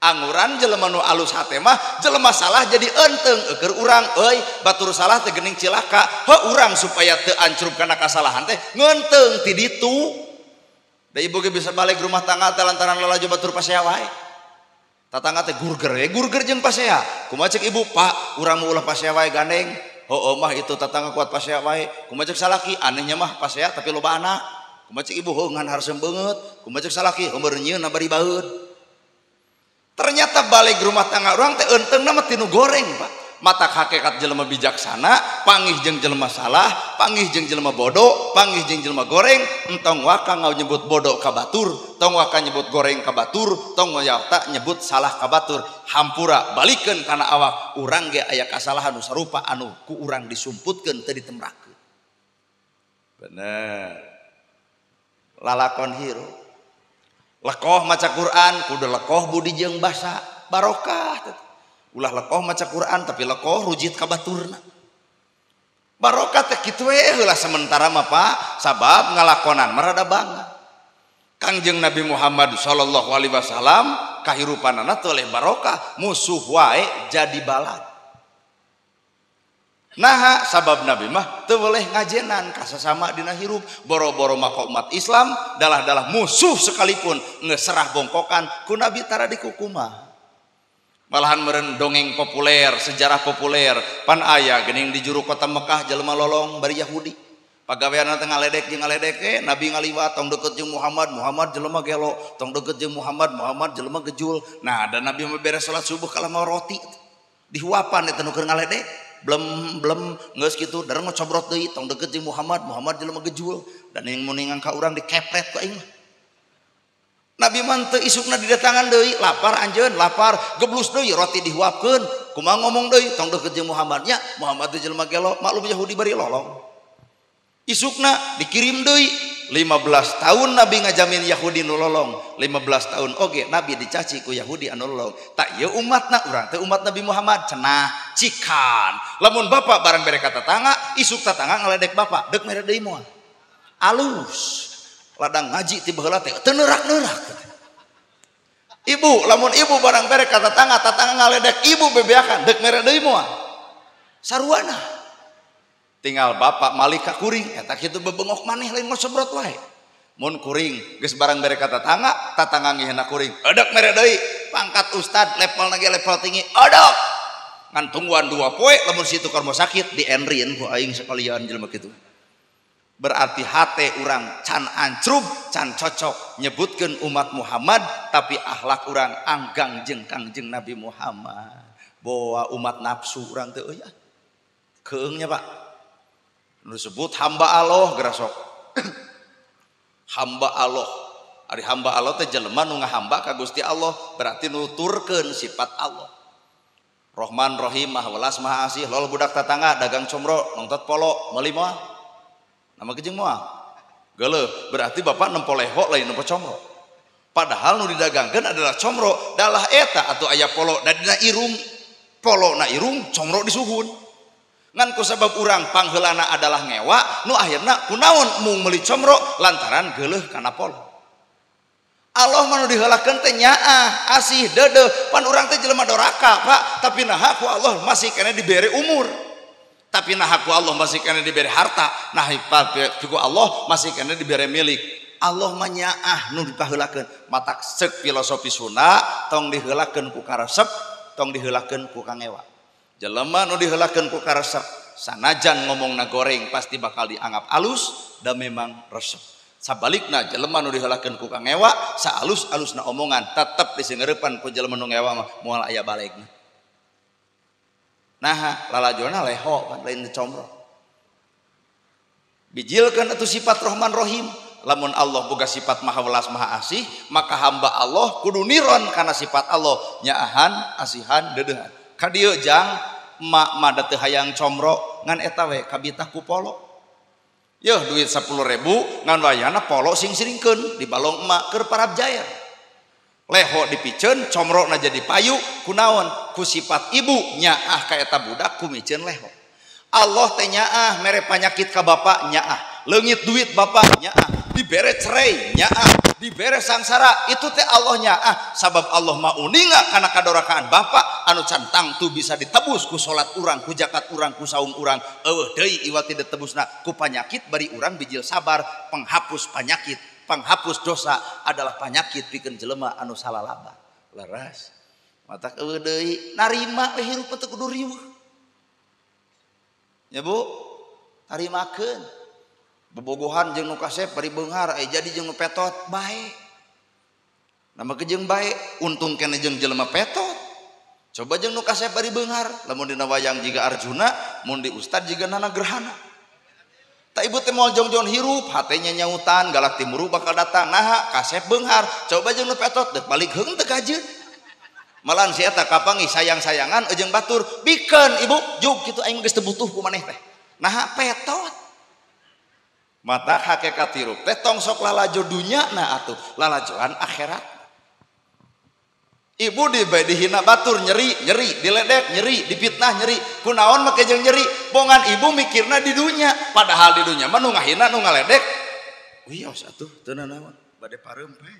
Anguran jelema nu alus hate mah jelema salah jadi enteng eueur urang euy batur salah teh geuning cilaka heuh urang supaya teu ancrub kana kasalahan teh ngeunteung ti ditu. Da ibu ge bisa balik rumah tangga teh lantaran lalajo batur pasea wae. Tatangga teh gurger we gurger jeung pasea. Kumaha cek ibu, Pak, urang mah ulah pasea wae gandeng. Heueuh mah itu tatangga kuat pasea wae. Kumaha cek salaki, anehnya mah pasea tapi loba anak. Kumaha cek ibu, heuh ngan hareusem beungeut. Kumaha cek salaki, heuh nyieun bari baeud. Ternyata balik rumah tangga orang teh euntengna mah tinu goreng, Pak. Matak hakikat jelema bijaksana, panggih jeung jelema salah, panggih jeung jelema bodoh, panggih jeung jelema goreng, entong waka nyebut bodoh ka batur, tong waka nyebut goreng ka batur, tong waka nyebut salah ka batur. Hampura balikeun kana awak, urang ge aya kasalahan nu sarupa anu ku urang disumputkeun teu ditemrakeun. Bener. Lalakon hirup. Lekoh maca Quran, kudu lekoh budi jeung basa, barokah. Ulah lekoh maca Quran tapi lekoh rujit ka baturna. Barokah teh kitu we heula sementara mah Pak, sabab ngalakonan mah rada bangga. Kangjeng Nabi Muhammad sallallahu alaihi wasallam kahirupanana teu leh barokah, musuh wae jadi balad. Nah, sabab Nabi mah teu boleh ngajenan kasasama dina hirup, boro-boro maka umat Islam dalah-dalah musuh sekalipun ngeserah bongkokan ku Nabi tara dikukumah. Malahan meureun dongeng populer, sejarah populer, pan aya geuning di juru kota Mekah jelema lolong bari Yahudi. Pagaweanna teh ngaledek jeung ngaledek, Nabi ngaliwat tong deket jeung Muhammad, Muhammad jelema gelo, tong deket jeung Muhammad, Muhammad jelema gejul. Nah, dan Nabi mah beres salat subuh kalah mau roti. Dihuapan eta nu keur ngaledek. Blem blem geus kitu dareng ngocobrot deui tong deket jeung Muhammad, Muhammad jelema gejul. Dan yang muningan ka urang dikepret ku aing mah. Nabi mah teu isukna didatangan deui, lapar anjeun, lapar, geblus deui roti dihuapkeun. Kumaha ngomong deui tong deket jeung Muhammad nya, Muhammad teh jelema gelo, maklum Yahudi bari lolong. Isukna dikirim deui 15 tahun Nabi ngajamin Yahudi nu lolong, 15 tahun oge Nabi dicaci ku Yahudi anu lolong. Tak ieu umatna urang teh umat Nabi Muhammad cenah cikan. Lamun bapak barang bere ka tetangga, isuk tetangga ngaledek bapak, deuk mere deui moal. Alus. Ladang ngaji ti baheula teh teu neurak-neurak. Ibu, lamun ibu barang bere ka tetangga, tetangga ngaledek ibu bebeakan, deuk mere deui moal. Saruana. Tinggal bapak malik ka kuring eta kitu bebengok maneh lain ngosobrot wae. Mun kuring geus barang bere ka tetangga, tetangga ngihina kuring. Edek mere deui, pangkat ustad levelna ge level tinggi. Edek. Ngan tungguan 2 poe lamun situ keur mau sakit dienrin ku aing sekalian jelema kitu. Berarti hate urang can ancrub, can cocok nyebutkeun umat Muhammad tapi akhlak urang anggang jeung Kangjeng Nabi Muhammad. Boa umat nafsu urang teh euy. Keungnya Pak. Nu disebut hamba Allah gerasok. Hamba Allah. Ari hamba Allah teh jelema nu ngahamba ka Gusti Allah, berarti nuturkeun sifat Allah. Rahman Rahim, Maha Welas, Maha Asih. Lol budak tetangga dagang comro, nongtot polo, meuli moal. Nama kejeng moal. Geuleuh, berarti bapak nempo leho lain nempo comro. Padahal nu didagangkeun adalah comro, dalah eta atuh aya polo da dina irung, polo na irung, comro disuhun. Ngan ku sabab urang pangheulana adalah ngewa, nu akhirna kunaon mung meuli comro lantaran geuleuh kana polo. Allah mah nu diheulakeun teh nyaah, asih, deudeuh, pan urang teh jelema doraka, Pak, tapi naha ku Allah masih keneh dibere umur. Tapi naha ku Allah masih keneh dibere harta, naha ku Allah masih keneh dibere milik. Allah mah nyaah nu dipaheulakeun. Matak seuk filosofi Sunda tong diheulakeun ku karesep, tong diheulakeun ku kangewa. Jelema nu diheulakeun ku karesep, sanajan ngomongna goreng pasti bakal dianggap alus da memang resep. Sabalikna jelema nu diheulakeun ku kangewa, saalus-alusna omongan tetep disingeurepan ku jelema nu ngewa mah moal aya balegna. Nah, lalajona leho pan lain comro. Bijilkeun atuh sifat Rahman Rahim. Lamun Allah boga sifat Maha Welas Maha Asih, maka hamba Allah kudu niron kana sifat Allah, nyaahan, asihan, deudeuhan. Ka dieu jang emak mah da teu hayang comro ngan eta we kabitah ku polo. Yeuh duit 10.000 ngan wayahna polo sing siringkeun di balong emak keur parab jaya. Leho dipiceun comrona jadi payu kunaon ku sifat ibu nyaah ka eta budak ku miceun leho. Allah teh nyaah mere panyakit ka bapak nyaah, leungit duit bapak nyaah, dibere cerai nyaah, dibere sangsara itu teh Allah nyaah. Sabab Allah mah uninga kana kadorakaan bapak anu can tangtu bisa ditebus ku salat urang, ku zakat urang, ku saum urang. Eueuh deui iwat teu ditebusna ku panyakit bari urang bijil sabar. Penghapus panyakit, penghapus dosa adalah panyakit pikeun jelema anu salalaba. Leres. Matak eueuh deui narima we hirup teh kudu riweuh. Ya Bu, tarimakeun. Bobogohan jeung nu kasep bari beunghar, jadi jeung nu petot bae. Nama jeung bae, untung keneh jeung jelema petot. Coba jeung nu kasep bari beunghar, lamun dina wayang jiga Arjuna, mun di ustad jiga Nana Gerhana. Tak ibu teh moal jongjon hirup, hatenya nyautan, galak timuru bakal datang. Naha kasep beunghar, coba jeung nu petot deuk balik heung teu kajeun. Malahan si eta kapanggih sayang-sayangan jeung batur, bikeun ibu, jug kitu aing geus teu butuh ku maneh teh. Naha petot. Mata hakikat hirup teh tong sok lalajo dunya nah atuh, lalajoan akhirat. Ibu dihina batur nyeri, nyeri, diledek nyeri, dipitnah nyeri. Kunaon make jeung nyeri? Bongan ibu mikirna di dunya, padahal di dunya mah nu ngahina nu ngaledek. Wios atuh teu nanaon, bade pareum we.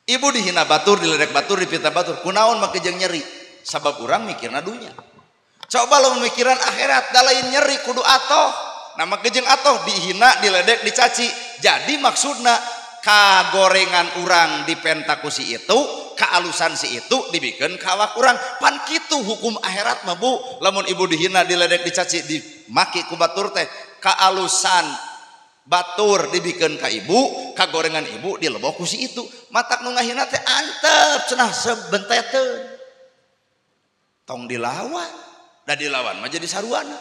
Ibu dihina batur, diledek batur, dipitnah batur. Kunaon make jeung nyeri? Sabab urang mikirna dunya. Coba lo memikiran akhirat, da lain nyeri kudu atoh. Nama kejeng atoh dihina, diledek, dicaci. Jadi maksudna kagorengan urang dipentaku si itu, kealusan si itu dibikin kawak urang. Pan kitu hukum akhirat mah bu. Lamun ibu dihina, diledek, dicaci, dimaki ku batur teh, kealusan batur dibikin ka ibu, kagorengan ibu dilebok ku si itu. Matak nu ngahina teh antep cenah sebenteteun. Tong dilawan. Da dilawan mah jadi saruana.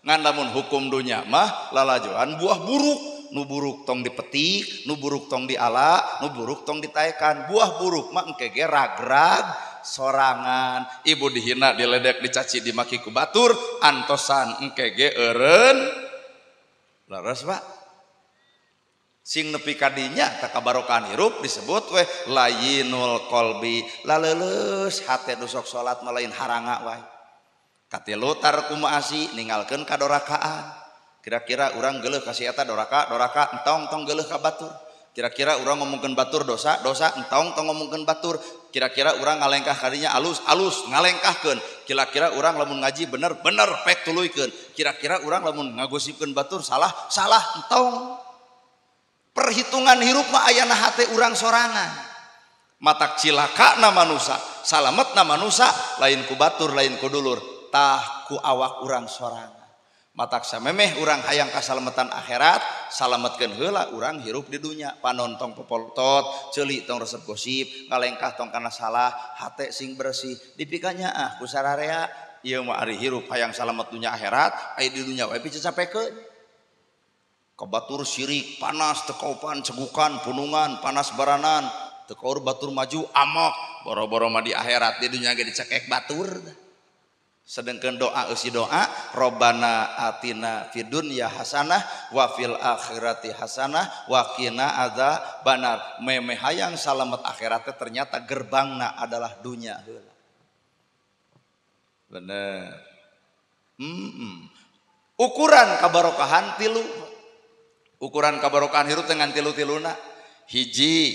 Ngan lamun hukum dunya mah lalajoan buah buruk, nu buruk tong dipetik, nu buruk tong diala, nu buruk tong ditaekan. Buah buruk mah engke ge ragrag sorangan. Ibu dihina, diledek, dicaci, dimaki ku batur, antosan engke ge eureun. Leres Pak. Sing nepi kadinya tak kabarokahan hirup disebut weh layinul qalbi. Laleuleus hate nu sok salat mah lain haranga wae. Katilu tarku maasi ninggalkeun kadorakaan. Kira-kira urang geuleuh ka si eta doraka, doraka entong tong geuleuh ka batur. Kira-kira urang ngomongkeun batur dosa, dosa entong tong ngomongkeun batur. Kira-kira urang ngalengkah kadinya alus, alus ngalengkahkeun. Kira-kira urang lamun ngaji bener, bener pek tuluykeun. Kira-kira urang lamun ngagosipkeun batur salah, salah entong. Perhitungan hirup mah ayana hate urang sorangan. Matak cilaka na manusa, salamet na manusa, lain ku batur, lain ku dulur. Tah ku awak urang sorangan. Matak samemeh urang hayang kasalametan akhirat, salametkeun heula urang hirup di dunya. Panon tong popoltot, ceuli tong resep gosip, ngalengkah tong kana salah, hate sing bersih. Dipikanya ah ku sararea, ieu mah ari hirup hayang salamet dunya akhirat, aya di dunya wae picacapekeun. Kabatur sirik, panas teu kaopan, cegukan, punungan, panas baranan, teu kaur batur maju, amok, boro-boro mah di akhirat di dunya ge dicekek batur. Sedangkan doa eusi doa Robbana atina fid dunya hasanah wa fil akhirati hasanah wa qina adzabannar. Memeh hayang salamet akhirat ternyata gerbangna adalah dunya heula. Bener. Ukuran kabarokahan tilu. Ukuran kabarokahan hirup dengan tilu-tiluna. Hiji,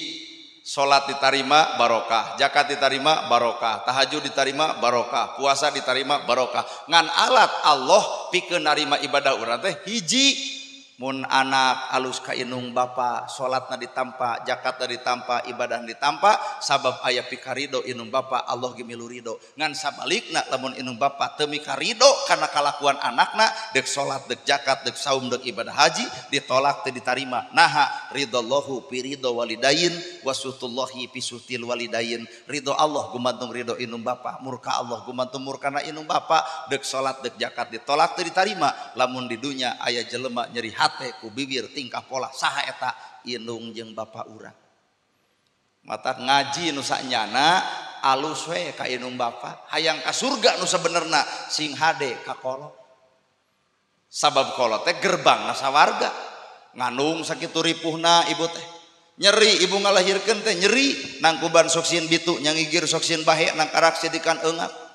salat ditarima barokah, zakat ditarima barokah, tahajud ditarima barokah, puasa ditarima barokah. Ngan alat Allah pikeun narima ibadah urang teh hiji, mun anak alus ka inung bapa, salatna ditampa, zakatna ditampa, ibadahna ditampa, sabab aya pikarido inung bapa, Allah ge milu rido. Ngan sabalikna lamun inung bapa teu mikarido kana kalakuan anakna, deuk salat, deuk zakat, deuk saum, deuk ibadah haji, ditolak teu ditarima. Naha ridallahu fi ridho walidain wa sutullahi fi sutil walidain. Ridho Allah gumantung ridho inung bapa, murka Allah gumantung murkana inung bapa. Deuk salat, deuk zakat ditolak teu ditarima. Lamun di dunya aya jelema nyeri hate ku bibir tingkah pola saha eta indung jeung bapa urang. Mata ngaji nu sanyana alus we ka indung bapa, hayang ka surga nu sabenerna sing hade ka kolot. Sabab kolot teh gerbangna sawarga. Ngandung sakitu ripuhna ibu teh. Nyeri ibu ngalahirkeun teh nyeri, nangkuban sok sieun bitu, nyangigir sok sieun bahe, nangkarak sidikan eungap.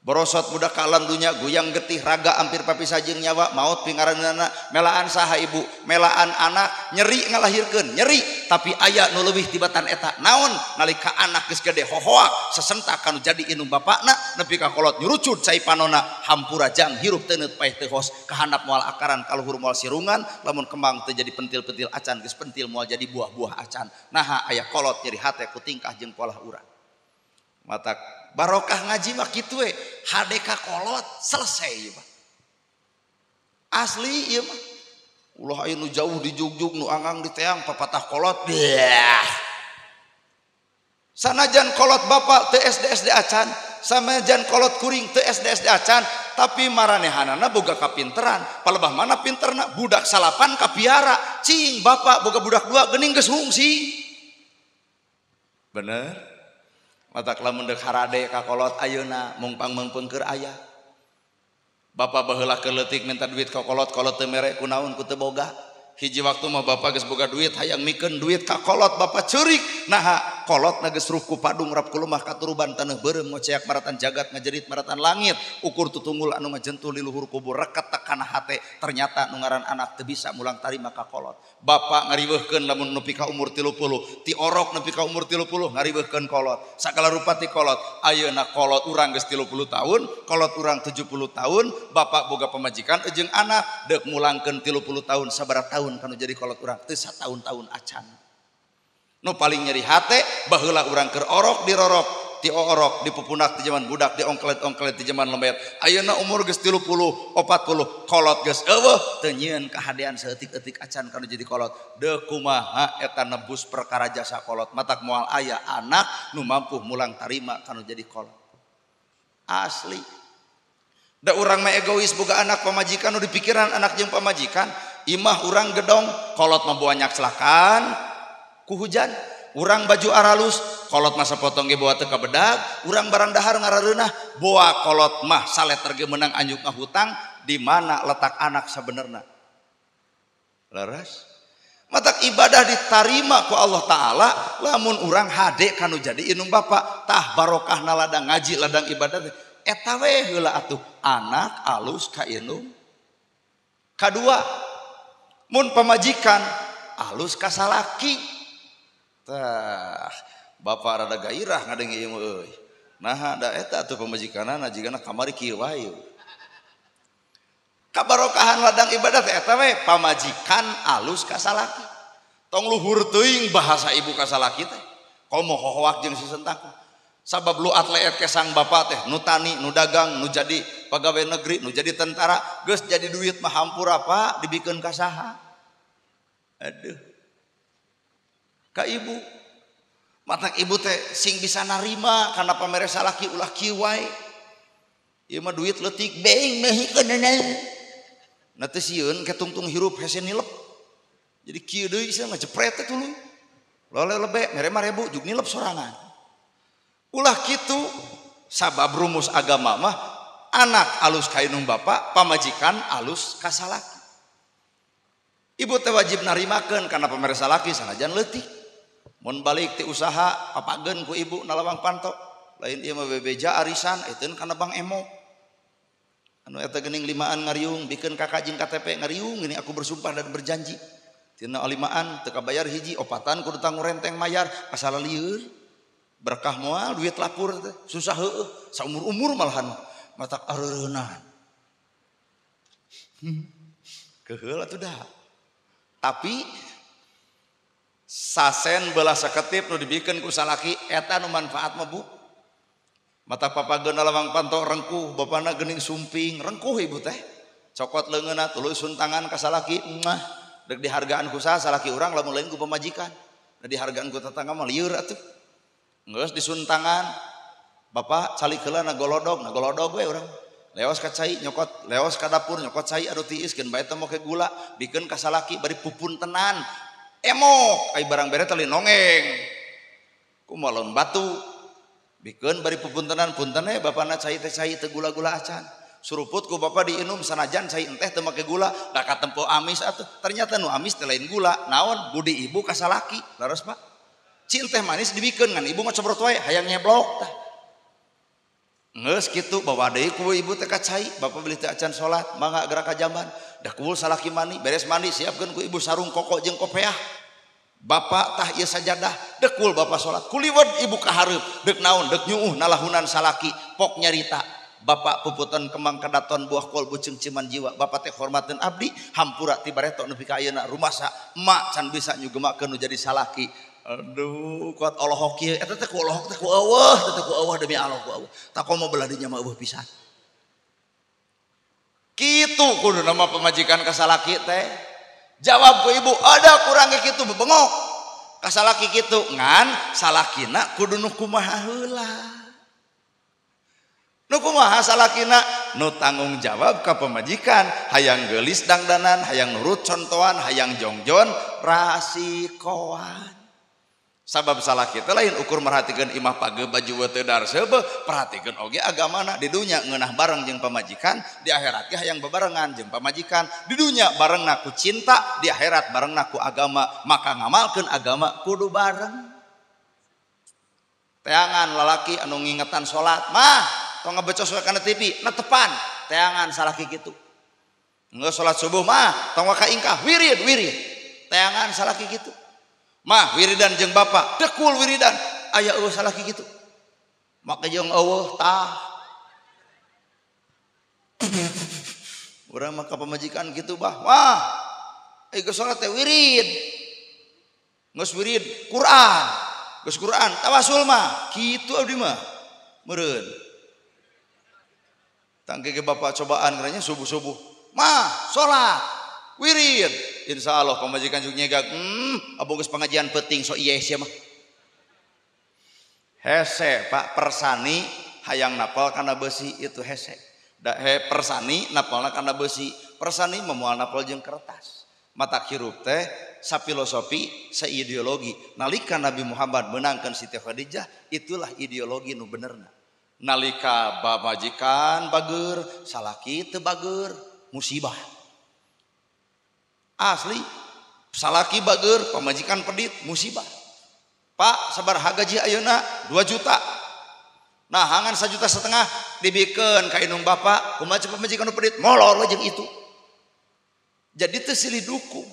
Borosot budak ka alam dunya, goyang getih raga hampir papisah jeung nyawa, maot pingaranana, melaan saha ibu, melaan anak, nyeri ngalahirkeun, nyeri, tapi aya nu leuwih tibatan eta. Naon nalika anak geus gede hohoak, sesentak kanu jadi indung bapakna, nepi ka kolot nyurucud cai panona, hampura jang hirup teuneut paeh teu hos, kahandap moal akaran kaluhur moal sirungan, lamun kembang teu jadi pentil-pentil acan, geus pentil moal jadi buah-buah acan. Naha aya kolot nyeri hate ku tingkah jeung polah urang. Matak barokah ngaji mah kitu we, HDK kolot selesai ieu mah. Asli ieu mah. Ulah aya nu jauh di jugjug nu anggang di teang papatah kolot. Biah. Sanajan kolot bapak teu SD SD acan, sanajan kolot kuring teu SD SD acan, tapi maranehanana boga kapinteran. Palebah mana pinterna? Budak salapan kapiara. Cing bapak boga budak dua geuning geus hungsi. Bener? Matak lamun deuk harade ka kolot ayeuna mung pangmeungpeung aya. Bapak baheula keur leutik minta duit ka kolot, kolot teu mere kunaon ku teu boga. Hiji waktu mah bapak geus boga duit hayang mikeun duit ka kolot, bapak ceurik. Naha Kolot na geus ruh ku padung rap ku lemah katuruban taneuh beureum ngoceak maratan jagat ngajerit maratan langit ukur tutunggul anu ngajentul di luhur kubur reket tekana hate ternyata nu ngaran anak teu bisa mulang tarima ka kolot. Bapak ngariweuhkeun lamun nepi ka umur 30, ti orok nepi ka umur 30 ngariweuhkeun kolot. Sagala rupa ti kolot. Ayeuna kolot urang geus 30 tahun, kolot urang 70 tahun, bapak boga pamajikan jeung anak deuk mulangkeun 30 tahun sabaraha tahun kanu jadi kolot urang teu sataun-taun acan. Nu paling nyeri hate baheula urang keur orok dirorok, ti orok dipupunak di zaman budak, diongklet-ongklet di zaman lembet. Ayeuna umur geus 30, 40, kolot geus eueuh teu nyieun kahadean saeutik-eutik acan kanu jadi kolot. Deuk kumaha eta nebus perkara jasa kolot, matak moal aya anak nu mampu mulang tarima kanu jadi kolot. Asli. Da urang mah egois boga anak pamajikan nu dipikiran anak jeung pamajikan, imah urang gedong, kolot mah banyak selakan ku hujan, urang baju aralus, kolot mah sapotong ge bawa teu ka bedag, urang barang dahar ngarareunah, boa kolot mah saleter ge meunang anjuk ngahutang, di mana letak anak sabenerna? Leres. Matak ibadah ditarima ku Allah Ta'ala lamun urang hade kanu jadi indung bapak, tah barokahna ladang ngaji ladang ibadah eta we heula atuh anak alus ka indung. Kadua, mun pamajikan alus ka salaki. Tah, bapak rada gairah ngadenge ieu mah euy. Naha da eta atuh pamajikanana jigana kamari kieu wae. Kabarokahan ladang ibadah teh eta we pamajikan alus ka salaki. Tong luhur teuing bahasa ibu ka salaki teh. Komo hohoak jeung sisentaku. Sabab lu atleet kesang bapak teh nu tani, nu dagang, nu jadi pegawai negeri, nu jadi tentara, geus jadi duit mah hampura Pak dibikeun ka saha? Aduh. Ka ibu, matak ibu teh sing bisa narima karena pamere salaki ulah kieu wae. Ieu mah duit leutik being mehikeunana. Na teu sieun ketungtung hirup hese nilep. Jadi kieu deui sia ngajepret teh tuluy. Lole lebe mere mah ribu juk nilep sorangan. Ulah kitu sabab rumus agama mah anak alus ka indung bapa, pamajikan alus ka salaki. Ibu teh wajib narimakeun kana pamere salaki sanajan leutik. Mun balik ti usaha papageun ku ibu nalawang panto. Lain ieu mah bebeja arisan eteun kana Bang Emo. Anu eta geuning limaan ngariung bikeun kakak jeung KTP ngariung geuning aku bersumpah dan berjanji. Tina limaan teu kabayar hiji opatan kudu tanggung renteng mayar asal lieur. Berkah moal duit lapur teh susah heueuh saumur-umur malahan matak areureunaan. Keheul atuh dah. Tapi sasen belah saketip nu dibikeun ku salaki eta nu manfaat mah Bu. Mata papageun lawang panto rengkuh, bapana geuning sumping, rengkuh ibu teh. Cokot leungeunna tuluy suntangan ka salaki, mah deuk dihargaan ku saha salaki urang lamun lain ku pamajikan. Da dihargaan ku tetangga mah lieur atuh. Geus disuntangan, bapak calik heula na golodog we urang. Leos ka cai nyokot, leos ka dapur nyokot cai anu tiis keun bae teh moke gula, bikeun ka salaki bari pupuntenan. Emok ai barang bere teh nongeng. Kumaha laun batu. Bikeun bari pupuntenan punten we bapana cai teh cai teu gula-gula acan. Suruput ku bapa diinum sanajan cai enteh teu make gula, da katempo amis atuh. Ternyata nu amis teh lain gula, naon budi ibu ka salaki. Leres Pak. Ci enteh manis dibikeun ngan ibu ngocobrot wae hayang nyeblok tah. Geus kitu bawa deui ku ibu teh ka cai, bapa beli teu acan salat, mangga gerak ka jamban. Dah kuul salaki mandi, beres mandi siapkeun ku ibu sarung koko jeung kopeah. Bapak tah ieu sajadah, dekul bapak salat. Kuliwed ibu ka hareup, deuk naon, deuk nyuuh nalahunan salaki, pok nyarita. Bapak puputan kembang kadaton buah kol buceung ciman jiwa. Bapak teh hormateun abdi, hampura ti bareto nepi ka ayeuna rumasa emak can bisa nyugemakeun nu jadi salaki. Aduh, kuat olohok kieu. Eta teh ku olohok teh ku eueuh, teh ku eueuh demi Allah ku eueuh. Tak komo belah dinya mah eueuh pisan. Kitu kudu nama pamajikan ka salaki teh. Jawab ku ibu, ada kurangnya kitu bebengok. Ka salaki kitu ngan salakina kudu nu kumaha heula. Nu kumaha salakina nu tanggung jawab ka pamajikan, hayang geulis dangdanan, hayang nurut contohan, hayang jongjon rasikoan. Sabab salaki teh lain ukur merhatikeun imah page baju teu darseubeut, perhatikeun oge agamana di dunya ngeunah bareng jeung pamajikan, di akhirat ge hayang bebarengan jeung pamajikan, di dunya barengna ku cinta, di akhirat barengna ku agama, maka ngamalkeun agama kudu bareng. Teangan lalaki anu ngingetan salat mah tong ngebecos we kana TV netepan teangan salaki kitu. Geus salat subuh mah tong waka ingkah wirid wirid. Teangan salaki kitu. Mah wiridan jeung bapak dekul wiridan aya eueuh salaki kitu. Make jeung eueuh tah. Urang mah ka pamajikan kitu bah. Wah, geus salat teh wirid. Geus wirid Quran. Geus Quran tawasul mah kitu abdi mah. Meureun. Tangke ge bapak cobaan karanya subuh-subuh. Mah salat wirid. Insyaallah pamajikan jeung nyegag. Abong geus pengajian peuting so ieu sia mah. Hese Pak persani hayang napal kana besi itu hese. Da he persani napalna kana besi. Persani moal napal jeung kertas. Mata hirup teh safilosofi saideologi. Nalika Nabi Muhammad menangkan Siti Khadijah, itulah ideologi nu benerna. Nalika pamajikan bager, salaki teu bager, musibah. Asli salaki bager, pamajikan pedit, musibah. Pak sabaraha gaji ayeuna 2 juta. Nah hangan 1,5 juta dibikeun ka indung bapak, kumaha pamajikan nu pedit, molor we jeung itu. Jadi teu silih dukung.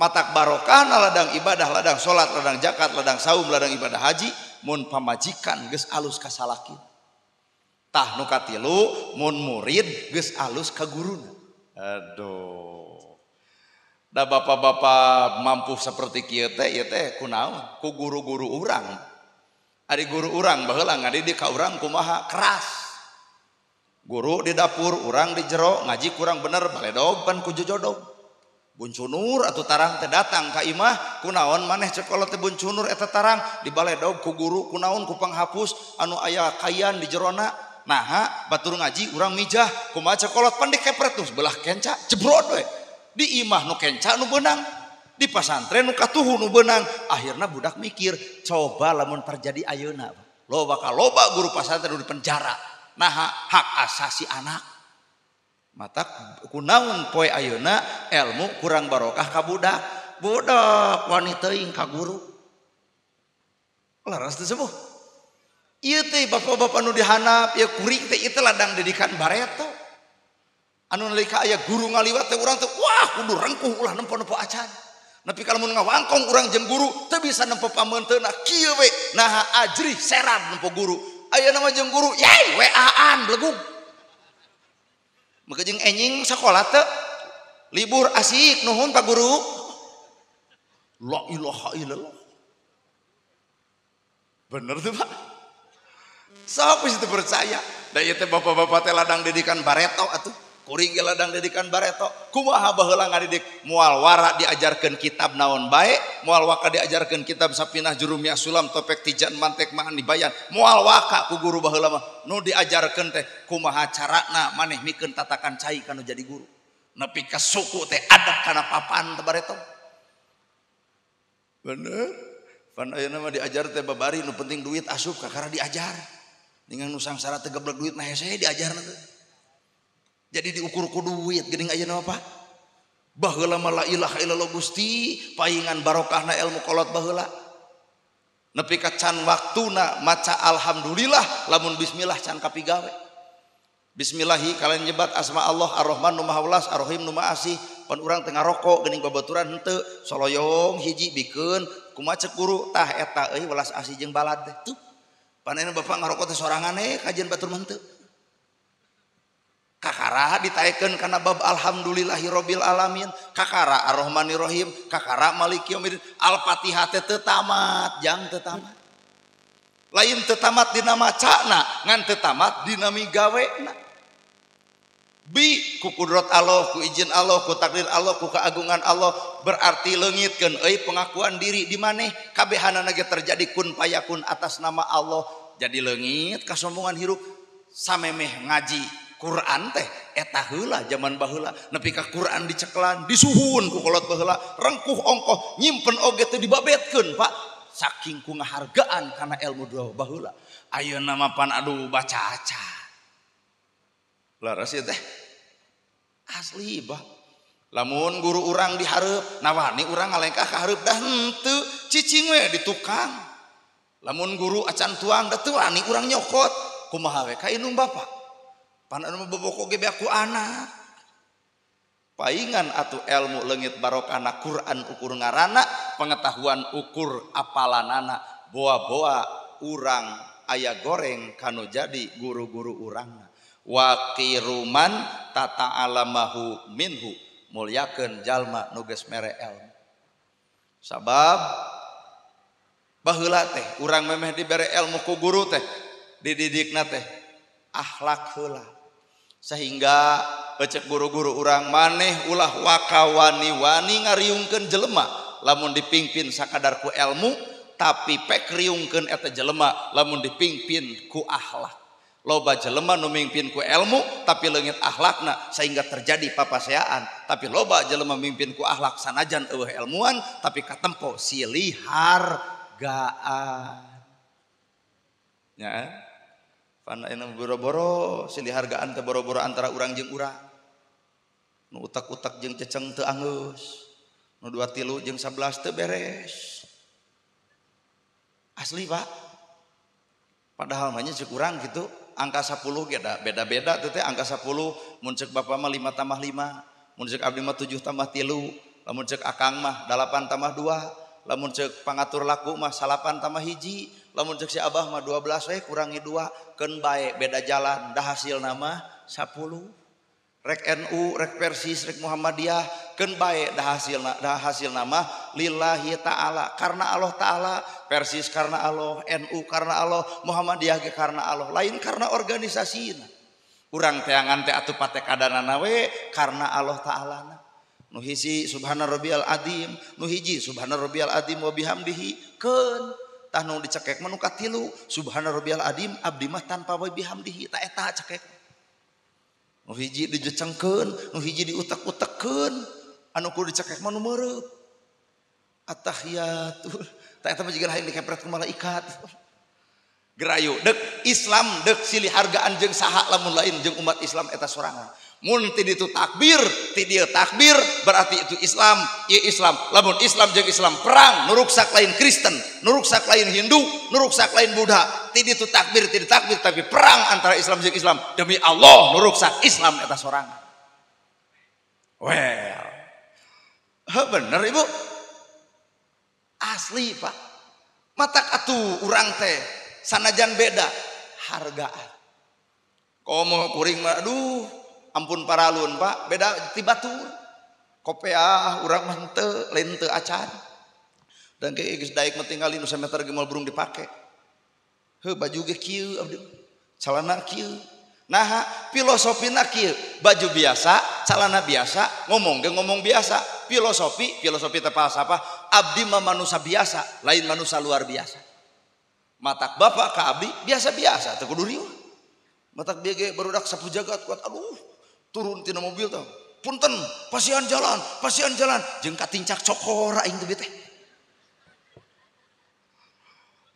Matak barokah ladang ibadah, ladang salat, ladang zakat, ladang saum, ladang ibadah haji mun pamajikan geus alus ka salaki. Tah nu katilu mun murid geus alus ka guruna. Aduh. Da bapak-bapak mampu seperti kieu teh ieu teh kunaon? Ku guru-guru urang. Ari guru urang baheula ngadidik ka urang kumaha keras. Guru di dapur, urang di jero, ngaji kurang bener baledog pan ku jojodog. Buncunur atuh tarang teh datang ka imah kunaon maneh cekolot teh buncunur eta tarang dibaledog ku guru kunaon ku panghapus anu aya kayan di jerona. Naha batur ngaji urang mijah kumaha cekolot pan dikepret tuh sebelah kenca jebrot we. Di imah nu kenca nu beunang, di pasantren nu katuhu nu beunang. Akhirna budak mikir coba lamun terjadi ayeuna loba bakal loba guru pasantren nu di penjara. Naha hak asasi anak. Matak kunaon poe ayeuna ilmu kurang barokah ka budak. Budak wani teuing ka guru. Laras teu sepuh. Ieu teh bapak-bapak nu dihanap ieu kuring teh ieu teh ladang didikan bareto. Anu nalika aya guru ngaliwat teh urang teh wah kudu rengkuh ulah nempo-nempo acan. Nepi ka lamun ngawangkong urang jeung guru teu bisa nempo pameunteuna kieu we. Naha ajrih serab nempo guru. Ayeuna mah jeung guru yai WA-an belegug. Maka jeung enjing sekolah teh libur asik nuhun Pak Guru. La ilaha illallah. Bener tuh Pak. Sok geus teu percaya. Da ieu teh bapak-bapak teh ladang didikan bareto atuh. Kuring ge ladang didikan bareto. Kumaha baheula ngadidik moal wara diajarkeun kitab naon bae, moal waka diajarkeun kitab Sapinah Jurumiyah Sulam Topek Tijan Mantek Ma'ani Bayan. Moal waka ku guru baheula mah nu diajarkeun teh kumaha carana maneh mikeun tatakan cai kanu jadi guru. Nepi ka suku teh adak kana papan teh bareto. Bener. Pan ayeuna mah diajar teh babari nu penting duit asup kakara diajar. Ningang nu sangsara teh geblek duit mah hese diajarna teh. Jadi diukur ku duit geuning ayeuna mah Pak. Baheula mah la ilaha illallah Gusti, paingan barokahna ilmu kolot baheula. Nepi ka can waktuna maca alhamdulillah lamun bismillah can kapigawe. Bismillahi kalian nyebat asma Allah Ar-Rahman nu Maha Welas, Ar-Rahim nu Maha Asih. Pan urang teh ngarokok geuning babaturan henteu, soloyong hiji bikeun kumaha ceuk guru tah eta euy welas asih jeung balad teh. Tuh. Pan ayeuna bapak ngarokok teh sorangan we kajian batur mah henteu. Kakara ditaekeun kana bab alhamdulillahirabbil alamin, kakara arrahmanirrahim, kakara maliki yaumiddin. Al-Fatihah teh teu tamat, jang teu tamat. Lain teu tamat dina macana, ngan teu tamat dina migawena. Bi ku kudrat Allah, ku izin Allah, ku takdir Allah, ku keagungan Allah, berarti leungitkeun euy pengakuan diri di maneh kabehanana ge terjadi kun payakun atas nama Allah. Jadi leungit kasombongan hirup samemeh ngaji Quran teh eta heula zaman baheula nepi ka Quran diceklan disuhun ku kolot baheula rengkuh ongkoh nyimpen oge teh dibabetkeun Pak saking ku ngahargaan kana ilmu dua baheula. Ayeuna mah pan aduh baca-aca laras ieu teh asli bah. Lamun guru urang dihareup nawani urang ngalengkah ka hareup dah henteu cicing we di tukang. Lamun guru acan tuang da teu wani urang nyokot kumaha we ka indung bapak. Pan anu boboko ge beak ku anak. Paingan atuh ilmu leungit barokahna Quran ukur ngaranna, pengetahuan ukur apalanana, boa-boa urang aya goreng kanu jadi guru-guru urangna. Waqiruman tata'alamahu minhu, mulyakeun jalma nu geus mere ilmu. Sabab baheula teh urang memeh dibere ilmu ku guru teh dididikna teh akhlak heula. Sehingga ecek guru-guru urang maneh ulah waka wani-wani ngariungkeun jelema lamun dipimpin sakadar ku ilmu, tapi pek riungkeun eta jelema lamun dipimpin ku akhlak. Loba jelema nu mimpin ku ilmu tapi leungit akhlakna sehingga terjadi papaseaan. Tapi loba jelema mimpin ku akhlak sanajan eueuh ilmuan tapi katempo silih hargaan. Nya pan ayeuna boro-boro silih hargaan teh boro-boro antara urang jeung urang. Nu utak-utak jeung ceceng teu anggeus. Nu 2 3 jeung 11 teu beres. Asli Pak. Padahal mah nya ceuk urang kitu angka 10 ge da beda-beda teh angka 10 mun ceuk bapak mah 5 tambah 5, mun ceuk abdi mah 7 tambah 3, lamun ceuk akang mah 8 tambah 2, lamun ceuk pangatur laku mah 8 tambah 1, lamun ceuk si abah mah 12 we kurangi 2, keun bae beda jalan dah hasilna mah 10. Rek NU, rek Persis, rek Muhammadiyah keun bae dah hasilna mah lillahi ta'ala, karena Allah ta'ala. Persis karena Allah, NU karena Allah, Muhammadiyah ge karena Allah, lain karena organisasina. Urang teangan teh atuh patekadanana we karena Allah ta'ala. Nu hiji subhana rabbiyal azim, nu hiji subhana rabbiyal azim wa bihamdihi keun. Tah nu dicekek mah nu katilu subhana rabbiyal azim abdi mah tanpa wa bihamdihi ta eta cekek. Nu hiji dijecengkeun, nu hiji diutek-utekkeun, anu kudu dicekek mah nu meureup. Atahiyatul ta eta mah jiga hayang dikepret ku malaikat. Gerayu dek Islam dek silih hargaan jeung saha lamun lain jeung umat Islam eta sorangan. Mun ti ditu takbir, ti dieu takbir berarti itu Islam, ieu Islam. Lamun Islam jeung Islam perang, nu ruksak lain Kristen, nu ruksak lain Hindu, nu ruksak lain Buddha. Ti ditu takbir, ti takbir tapi perang antara Islam jeung Islam demi Allah nu ruksak Islam eta sorangan. Well. Heuh bener Ibu. Asli Pak. Matak atuh urang teh sanajan beda hargaan. Komo kuring mah aduh ampun paralun Pak, beda ti batur. Kopeah urang mah henteu, lain teu acan. Dan ge geus daek mah tinggali nu sameter ge moal burung dipake. Heuh baju ge kieu abdi. Calana kieu. Naha filosofina kieu, baju biasa, calana biasa, ngomong ge ngomong biasa. Filosofi, filosofi teh falsafah, abdi mah manusia biasa, lain manusia luar biasa. Matak bapak ka abdi biasa-biasa teu kudu riweuh. Matak bieu ge barudak sapu jagat kuat aduh turun tina mobil tah. Punten, pasihan jalan jeung katincak cokor aing teh teh.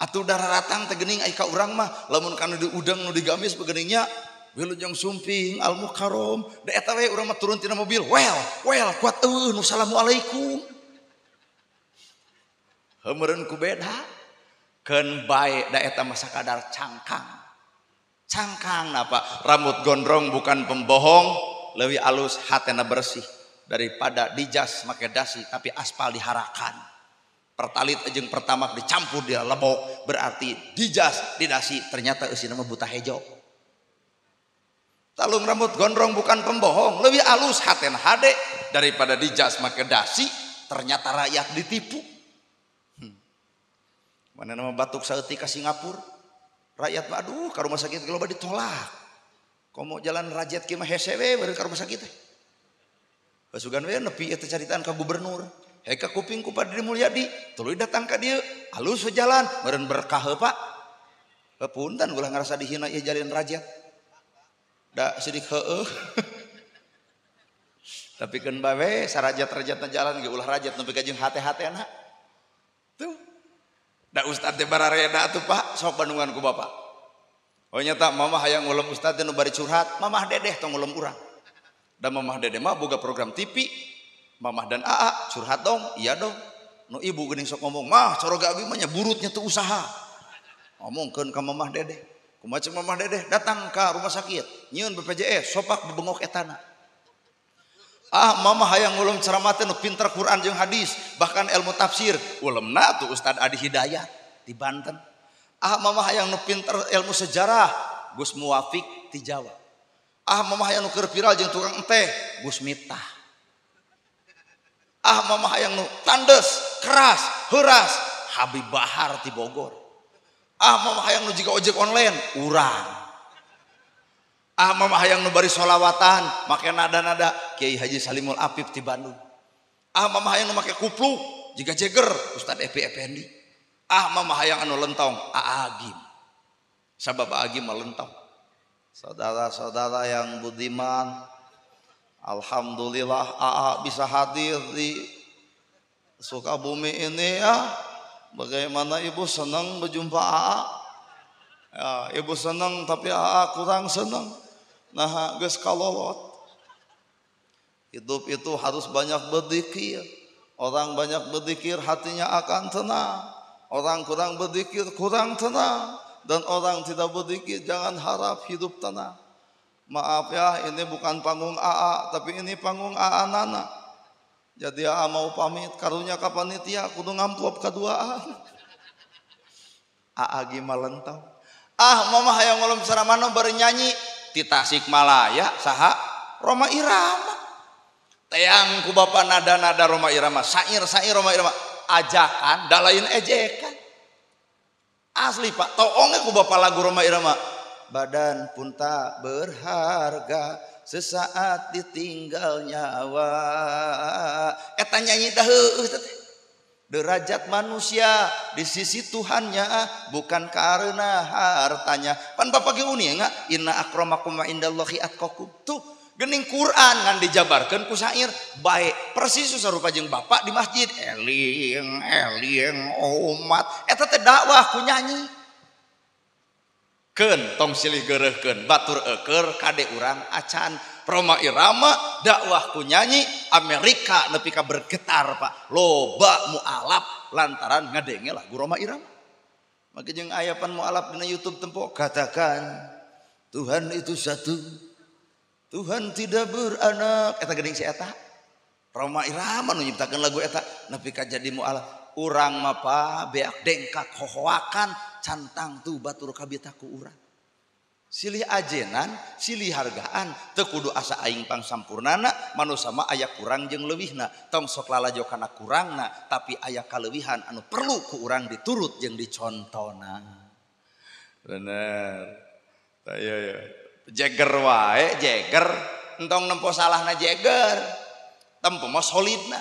Atuh dararatang teh geuning ai ka urang mah lamun kana diudang nu digamis begeningnya wilujeng sumping al mukarrom da eta we urang mah turun tina mobil well kuat eueuh nu assalamualaikum. Heuh meureun ku beda. Keun bae da eta mah sakadar cangkang. Cangkang napa? Rambut gondrong bukan pembohong, leuwih alus hatena bersih daripada dijas make dasi tapi aspal diharakan. Pertalit jeung pertamak dicampur dia lebok, berarti dijas didasi ternyata eusina mah buta hejo. Talung rambut gondrong bukan pembohong, leuwih alus hatena hade daripada dijas make dasi ternyata rakyat ditipu. Mana nama batuk saeutik ka Singapura. Rakyat mah aduh ka rumah sakit loba ditolak. Komo jalan rakyat kieu mah hese we beureum ka rumah sakit teh. Basugan we nepi eta caritaan ka gubernur. Hei ka kuping ku Pak Deddy Mulyadi, tuluy datang ka dieu, alus we jalan, meureun berkah heuh Pak. Heuh punten ulah ngarasa dihina ieu jalan rakyat. Da sidik heueuh. Tapi keun bae we sarajat-rajatna jalan ge ulah rajat nepi ka jeung hate-hatena. Tuh. Da ustad teh barareda atuh Pak, sok bandungan ku bapak. Oh nyata mamah hayang ngulem ustad teh nu bari curhat, mamah dedeh tong ngulem urang. Da mamah dedeh mah boga program TV, mamah dan AA curhat dong, iya dong. Nu ibu geuning sok ngomong, mah coroga abdi mah nya burutnya teu usaha. Ngomongkeun ka Mamah Dedeh. Kumaha ceuk Mamah Dedeh datang ka rumah sakit, nyieun BPJS, sopak bebengok etana. Ah mama hayang ngulum ceramah teh nu pinter Quran jeung hadis, bahkan ilmu tafsir. Ulemna tuh Ustad Adi Hidayat di Banten. Ah mama hayang nu pinter ilmu sejarah, Gus Muwafiq di Jawa. Ah mama hayang nu keur viral jeung tukang enteh, Gus Miftah. Ah mama hayang nu tandes, keras, heuras, Habib Bahar di Bogor. Ah mama hayang nu jiga ojek online, urang. Ah mama hayang nu bari sholawatan, make nada-nada Kiai Haji Salimul Afif di Bandung. Ah mama hayang nu make kupluk, jiga jeger, Ustad Epi Effendi. Ah mama hayang anu lentong, Aagim. Sabab Aagim mah lentong. Saudara-saudara yang budiman, alhamdulillah AA bisa hadir di Sukabumi ini ya. Bagaimana ibu senang berjumpa AA? Ya, ibu senang tapi AA kurang senang. Nah, geus kalolot. Hidup itu harus banyak berzikir. Orang banyak berzikir hatinya akan tenang. Orang kurang berzikir kurang tenang. Dan orang tidak berzikir jangan harap hidup tenang. Maaf ya, ini bukan panggung AA, tapi ini panggung AA Nana. Jadi AA mau pamit, karunya ka panitia kudu ngamplop kaduaan. AA gimana lentong. Ah mama hayang ngolom saramana bernyanyi di Tasikmalaya saha Rhoma Irama. Teang ku bapak nada-nada Rhoma Irama, sair-sair Rhoma Irama, ajakan da lain ejekan. Asli Pak, toongnya ku bapak lagu Rhoma Irama. Badan pun tak berharga sesaat ditinggal nyawa. Eta nyanyi dah heueuh teh. Derajat manusia di sisi Tuhannya bukan karena hartanya. Pan bapak ge uni enggak? Inna akramakum indallahi atqakum. Tuh gening Quran ngan dijabarkeun ku syair bae persis sarupa jeung bapak di masjid eling eling umat. Eta teh dakwah ku nyanyi. Keun tong silih geureuhkeun batur eueur kade urang acan. Rhoma Irama dakwah ku nyanyi Amerika nepi ka bergetar Pak. Loba mualaf lantaran ngadenge lagu Rhoma Irama. Maka jeung aya pan mualaf dina YouTube tempo katakan Tuhan itu satu, Tuhan tidak beranak. Eta geuning si eta. Rhoma Irama nu nyiptakeun lagu eta nepi ka jadi mualaf. Urang mah pa beak dengkak hohoakan cantang tuh batur kabitaku urang. Silih ajenan, silih hargaan, teu kudu asa aing pangsampurnana, manusa mah aya kurang jeung leuwihna. Tong sok lalajo kana kurangna, tapi aya kaleuwihan anu perlu ku urang diturut jeung dicontona. Bener. Tah ieu ya. Jeger wae, jeger, entong nempo salahna jeger. Tempo mah solidna.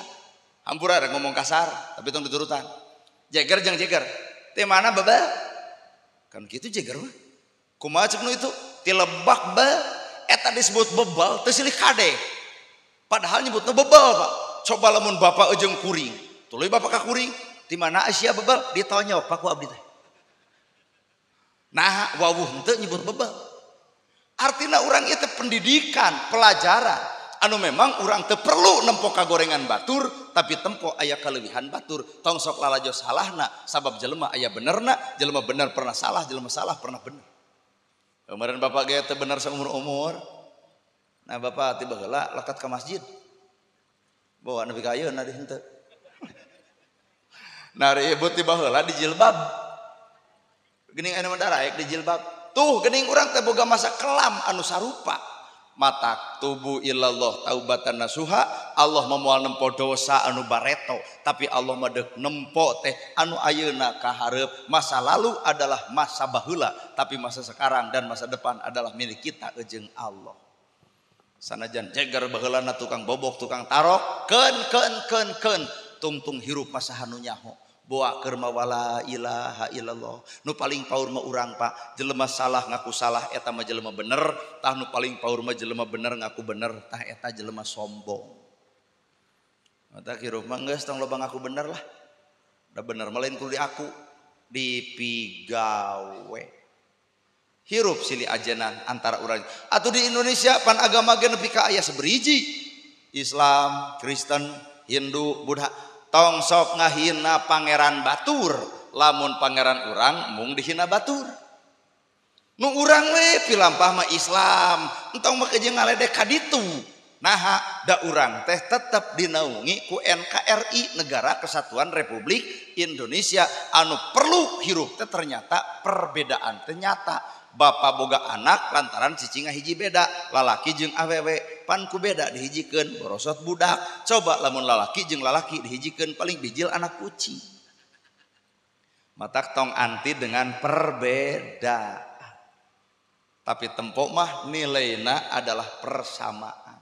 Hampura ada ngomong kasar, tapi tong diturutan. Jeger jeung jeger. Ti mana bebel? Kan kitu jeger mah. Kumaha ceuk nu itu? Ti lebak bel, eta disebut bebel teu silih kade. Padahal nyebutna bebel, Pak. Coba lamun bapak jeung kuring, tuluy bapak ka kuring, di mana Asia bebel? Ditonyok Pak ku abdi teh. Nah, wawuh henteu nyebut bebel. Artina urang ieu teh pendidikan, pelajaran. Anu memang urang teu perlu nempo kagorengan batur, tapi tempo aya kaleuwihan batur. Tong sok lalajo salahna, sabab jelema aya benerna, jelema bener pernah salah, jelema salah pernah bener. Kemarin bapak ge teu bener saumur-umur. Nah bapak tiba heula lekat ka masjid. Bawa nepi ka ayeuna di henteu. Nah ibu tiba heula di jilbab. Geuning anu mah daraek di jilbab. Tuh geuning urang teh boga masa kelam anu sarupa. Matak tubu ilallah taubatan nasuha. Allah memual nempo dosa anu bareto, tapi Allah mah deuk nempo teh anu ayeuna kahareup. Masa lalu adalah masa baheula, tapi masa sekarang dan masa depan adalah milik kita jeung Allah. Sanajan jeger baheulana tukang bobok, tukang tarok, keun keun keun keun tungtung hirup masa hanu nyaho. Boa keur mah wala ilaha illallah. Nu paling paur mah urang Pak, jelema salah ngaku salah eta mah jelema bener, tah nu paling paur mah jelema bener ngaku bener, tah eta jelema sombong. Mata hirup mah geus tong loba ngaku bener lah. Da bener mah lain kudu diaku, dipigawe. Hirup silih ajenan antara urang. Atuh di Indonesia pan agama ge nepi ka aya seberiji. Islam, Kristen, Hindu, Buddha. Tong sok ngahina pangeran batur, Lamun pangeran urang mung dihina batur. Nu urang we pilampah mah Islam, entong mah jeung ngaledek ka ditu. Naha da urang teh tetep dinaungi ku NKRI, Negara Kesatuan Republik Indonesia. Anu perlu hirup teh ternyata perbedaan teh nyata. Bapak boga anak lantaran cicing hiji beda, lalaki jeung awewe pan ku beda dihijikeun borosot budak. Coba lamun lalaki jeung lalaki dihijikeun paling bijil anak kucing. Matak tong anti dengan perbedaan. Tapi tempok mah nilaina adalah persamaan.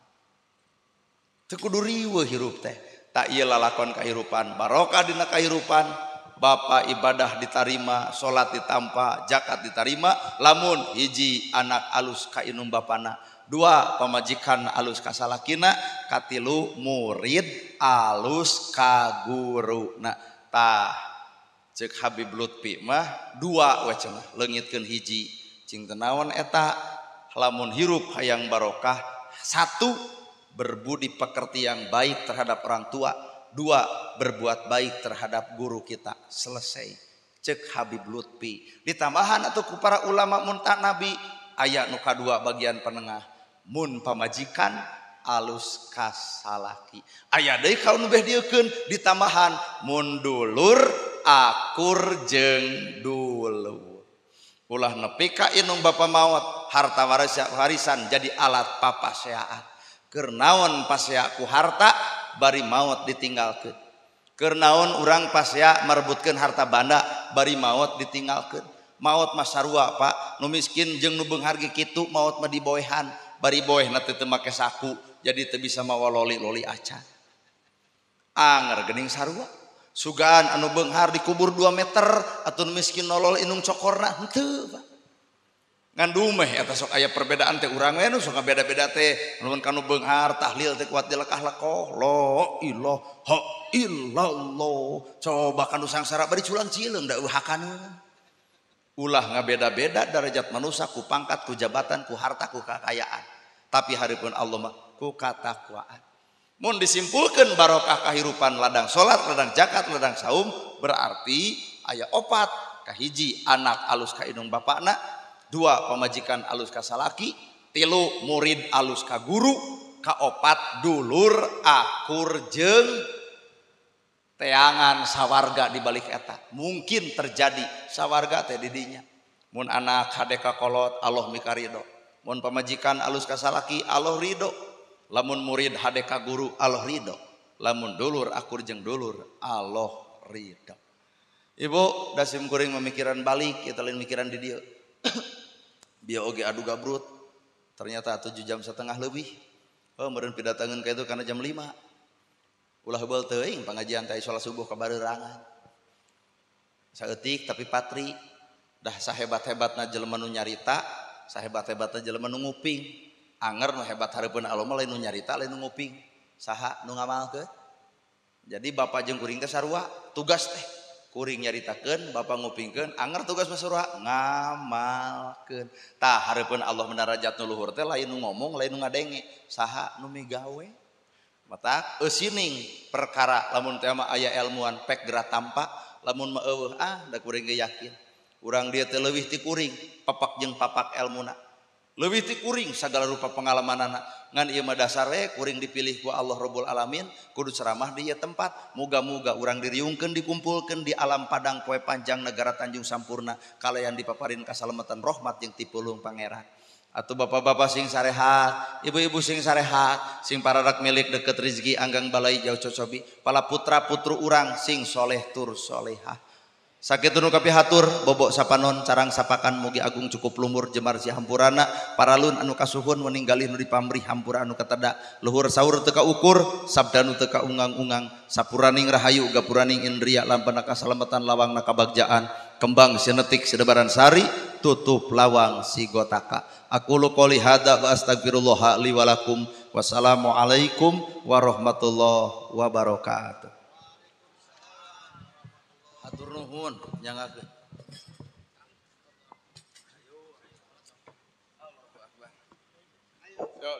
Teu kudu riweuh hirup teh. Tak ieu lalakon kahirupan, barokah dina kahirupan. Bapak ibadah ditarima, salat ditampa, zakat ditarima, lamun hiji anak alus ka inum bapana, dua pamajikan alus ka salakina, katilu murid alus ka guruna. Tah ceuk Habib Lutfi mah dua we cenah leungitkeun hiji. Cing teu naon eta lamun hirup hayang barokah, satu berbudi pekerti yang baik terhadap orang tua, dua berbuat baik terhadap guru kita. Selesai. Cek Habib Lutfi. Ditambahan atau ku para ulama mun tak nabi aya nu kadua bagian penengah, mun pamajikan alus kasalaki. Aya deui ka nu beh dieukeun ditambahan mun dulur akur jeung dulur. Ulah nepi ka inung bapa maot, harta warisan jadi alat papaseaan. Keur naon pasea ku harta bari maot ditinggalkeun. Keur naon urang pasea merebutkeun harta banda bari maot ditinggalkeun. Maot mah sarua Pak, nu miskin jeung nu beunghar ge kitu maot mah diboehan, bari boehna teh teu make saku, jadi teu bisa mawa loli-loli acan. Anger geuning sarua. Sugaan anu beunghar dikubur 2 meter atuh nu miskin nolol inung cokorna henteu Pak. Ngan dumeh eta sok aya perbedaan teh urang we nu sok beda-beda teh lamun kanu beunghar tahlil teh kuat dilekah-lekoh la ilaha illallah. Coba kanu sangsara bari culang cileung da eueuh hakaneun. Ulah ngabeda-beda derajat manusia ku pangkat ku jabatan ku harta ku kekayaan, tapi hareupeun Allah mah ku katakwaan. Mun disimpulkeun barokah kahirupan ladang salat, ladang zakat, ladang saum berarti aya opat. Kahiji anak alus ka inung bapakna, dua pamajikan alus ka salaki, tilu murid alus ka guru, kaopat dulur akur jeung teangan sawarga di balik eta. Mungkin terjadi sawarga teh di dinya. Mun anak hade ka kolot Allah mikarido, mun pamajikan alus ka salaki Allah ridho, lamun murid hade ka guru Allah ridho, lamun dulur akur jeung dulur Allah ridho. Ibu dasim kuring memikiran balik kita lain mikiran di dieu. Bieu oge adu gabrut ternyata 7,5 jam lebih. Oh meureun pidatangeun ka itu karena jam 5. Ulah heubeul teuing pangajian teh salat subuh ka bareurangan. Saeutik tapi patri dah sahebat-hebatna jelema nu nyarita, sahebat-hebatna jelema nu nguping. Anger nu hebat hareupeun Allah mah lain nu nyarita lain nu nguping. Saha nu ngamalkeun? Jadi bapak jeung kuring teh sarua tugas teh. Kuring nyaritakeun, bapak ngupingkeun, anger tugas mah sarua ngamalkeun. Tah hareupeun Allah mendarajat nu luhur teh lain nu ngomong, lain nu ngadenge, saha nu migawe. Matak eusining perkara lamun teh mah aya ilmuan pek geura tampa, lamun mah eueuh ah da kuring ge yakin. Urang dieu teh leuwih ti kuring, papak jeung papak elmuna. Leuwih ti kuring sagala rupa pengalamanana. Ngan ieu mah dasar we kuring dipilih ku Allah Rabbul Alamin, kudu ceramah di ieu tempat. Moga-moga urang diriungkeun dikumpulkeun di alam padang poe panjang negara Tanjung Sampurna kalayan dipaparin kasalamatan rahmat jeung tipulung pangeran. Atau bapak-bapak sing sarehat, ibu-ibu sing sarehat, sing pararak milik deket rezeki anggang balai jauh cocobi, pala putra putru urang sing soleh tur solehah. Sakitu nu kapihatur bobok sapanon carang sapakan mugi agung cukup lumur jemar si hampurana paralun anu kasuhun meninggalih nu dipamrih hampura anu kateda luhur saur teu kaukur sabda nu teu kaungang-ungang sapuraning rahayu gapuraning indria lampana kasalamatan lawang kabagjaan kembang sinetik sidebaran sari tutup lawang sigotaka. Aku lu qouli hadza wa astagfirullah li wa lakum. Wassalamualaikum warahmatullahi wabarakatuh. Hatur nuhun nyangakeun. Ayo. Yo,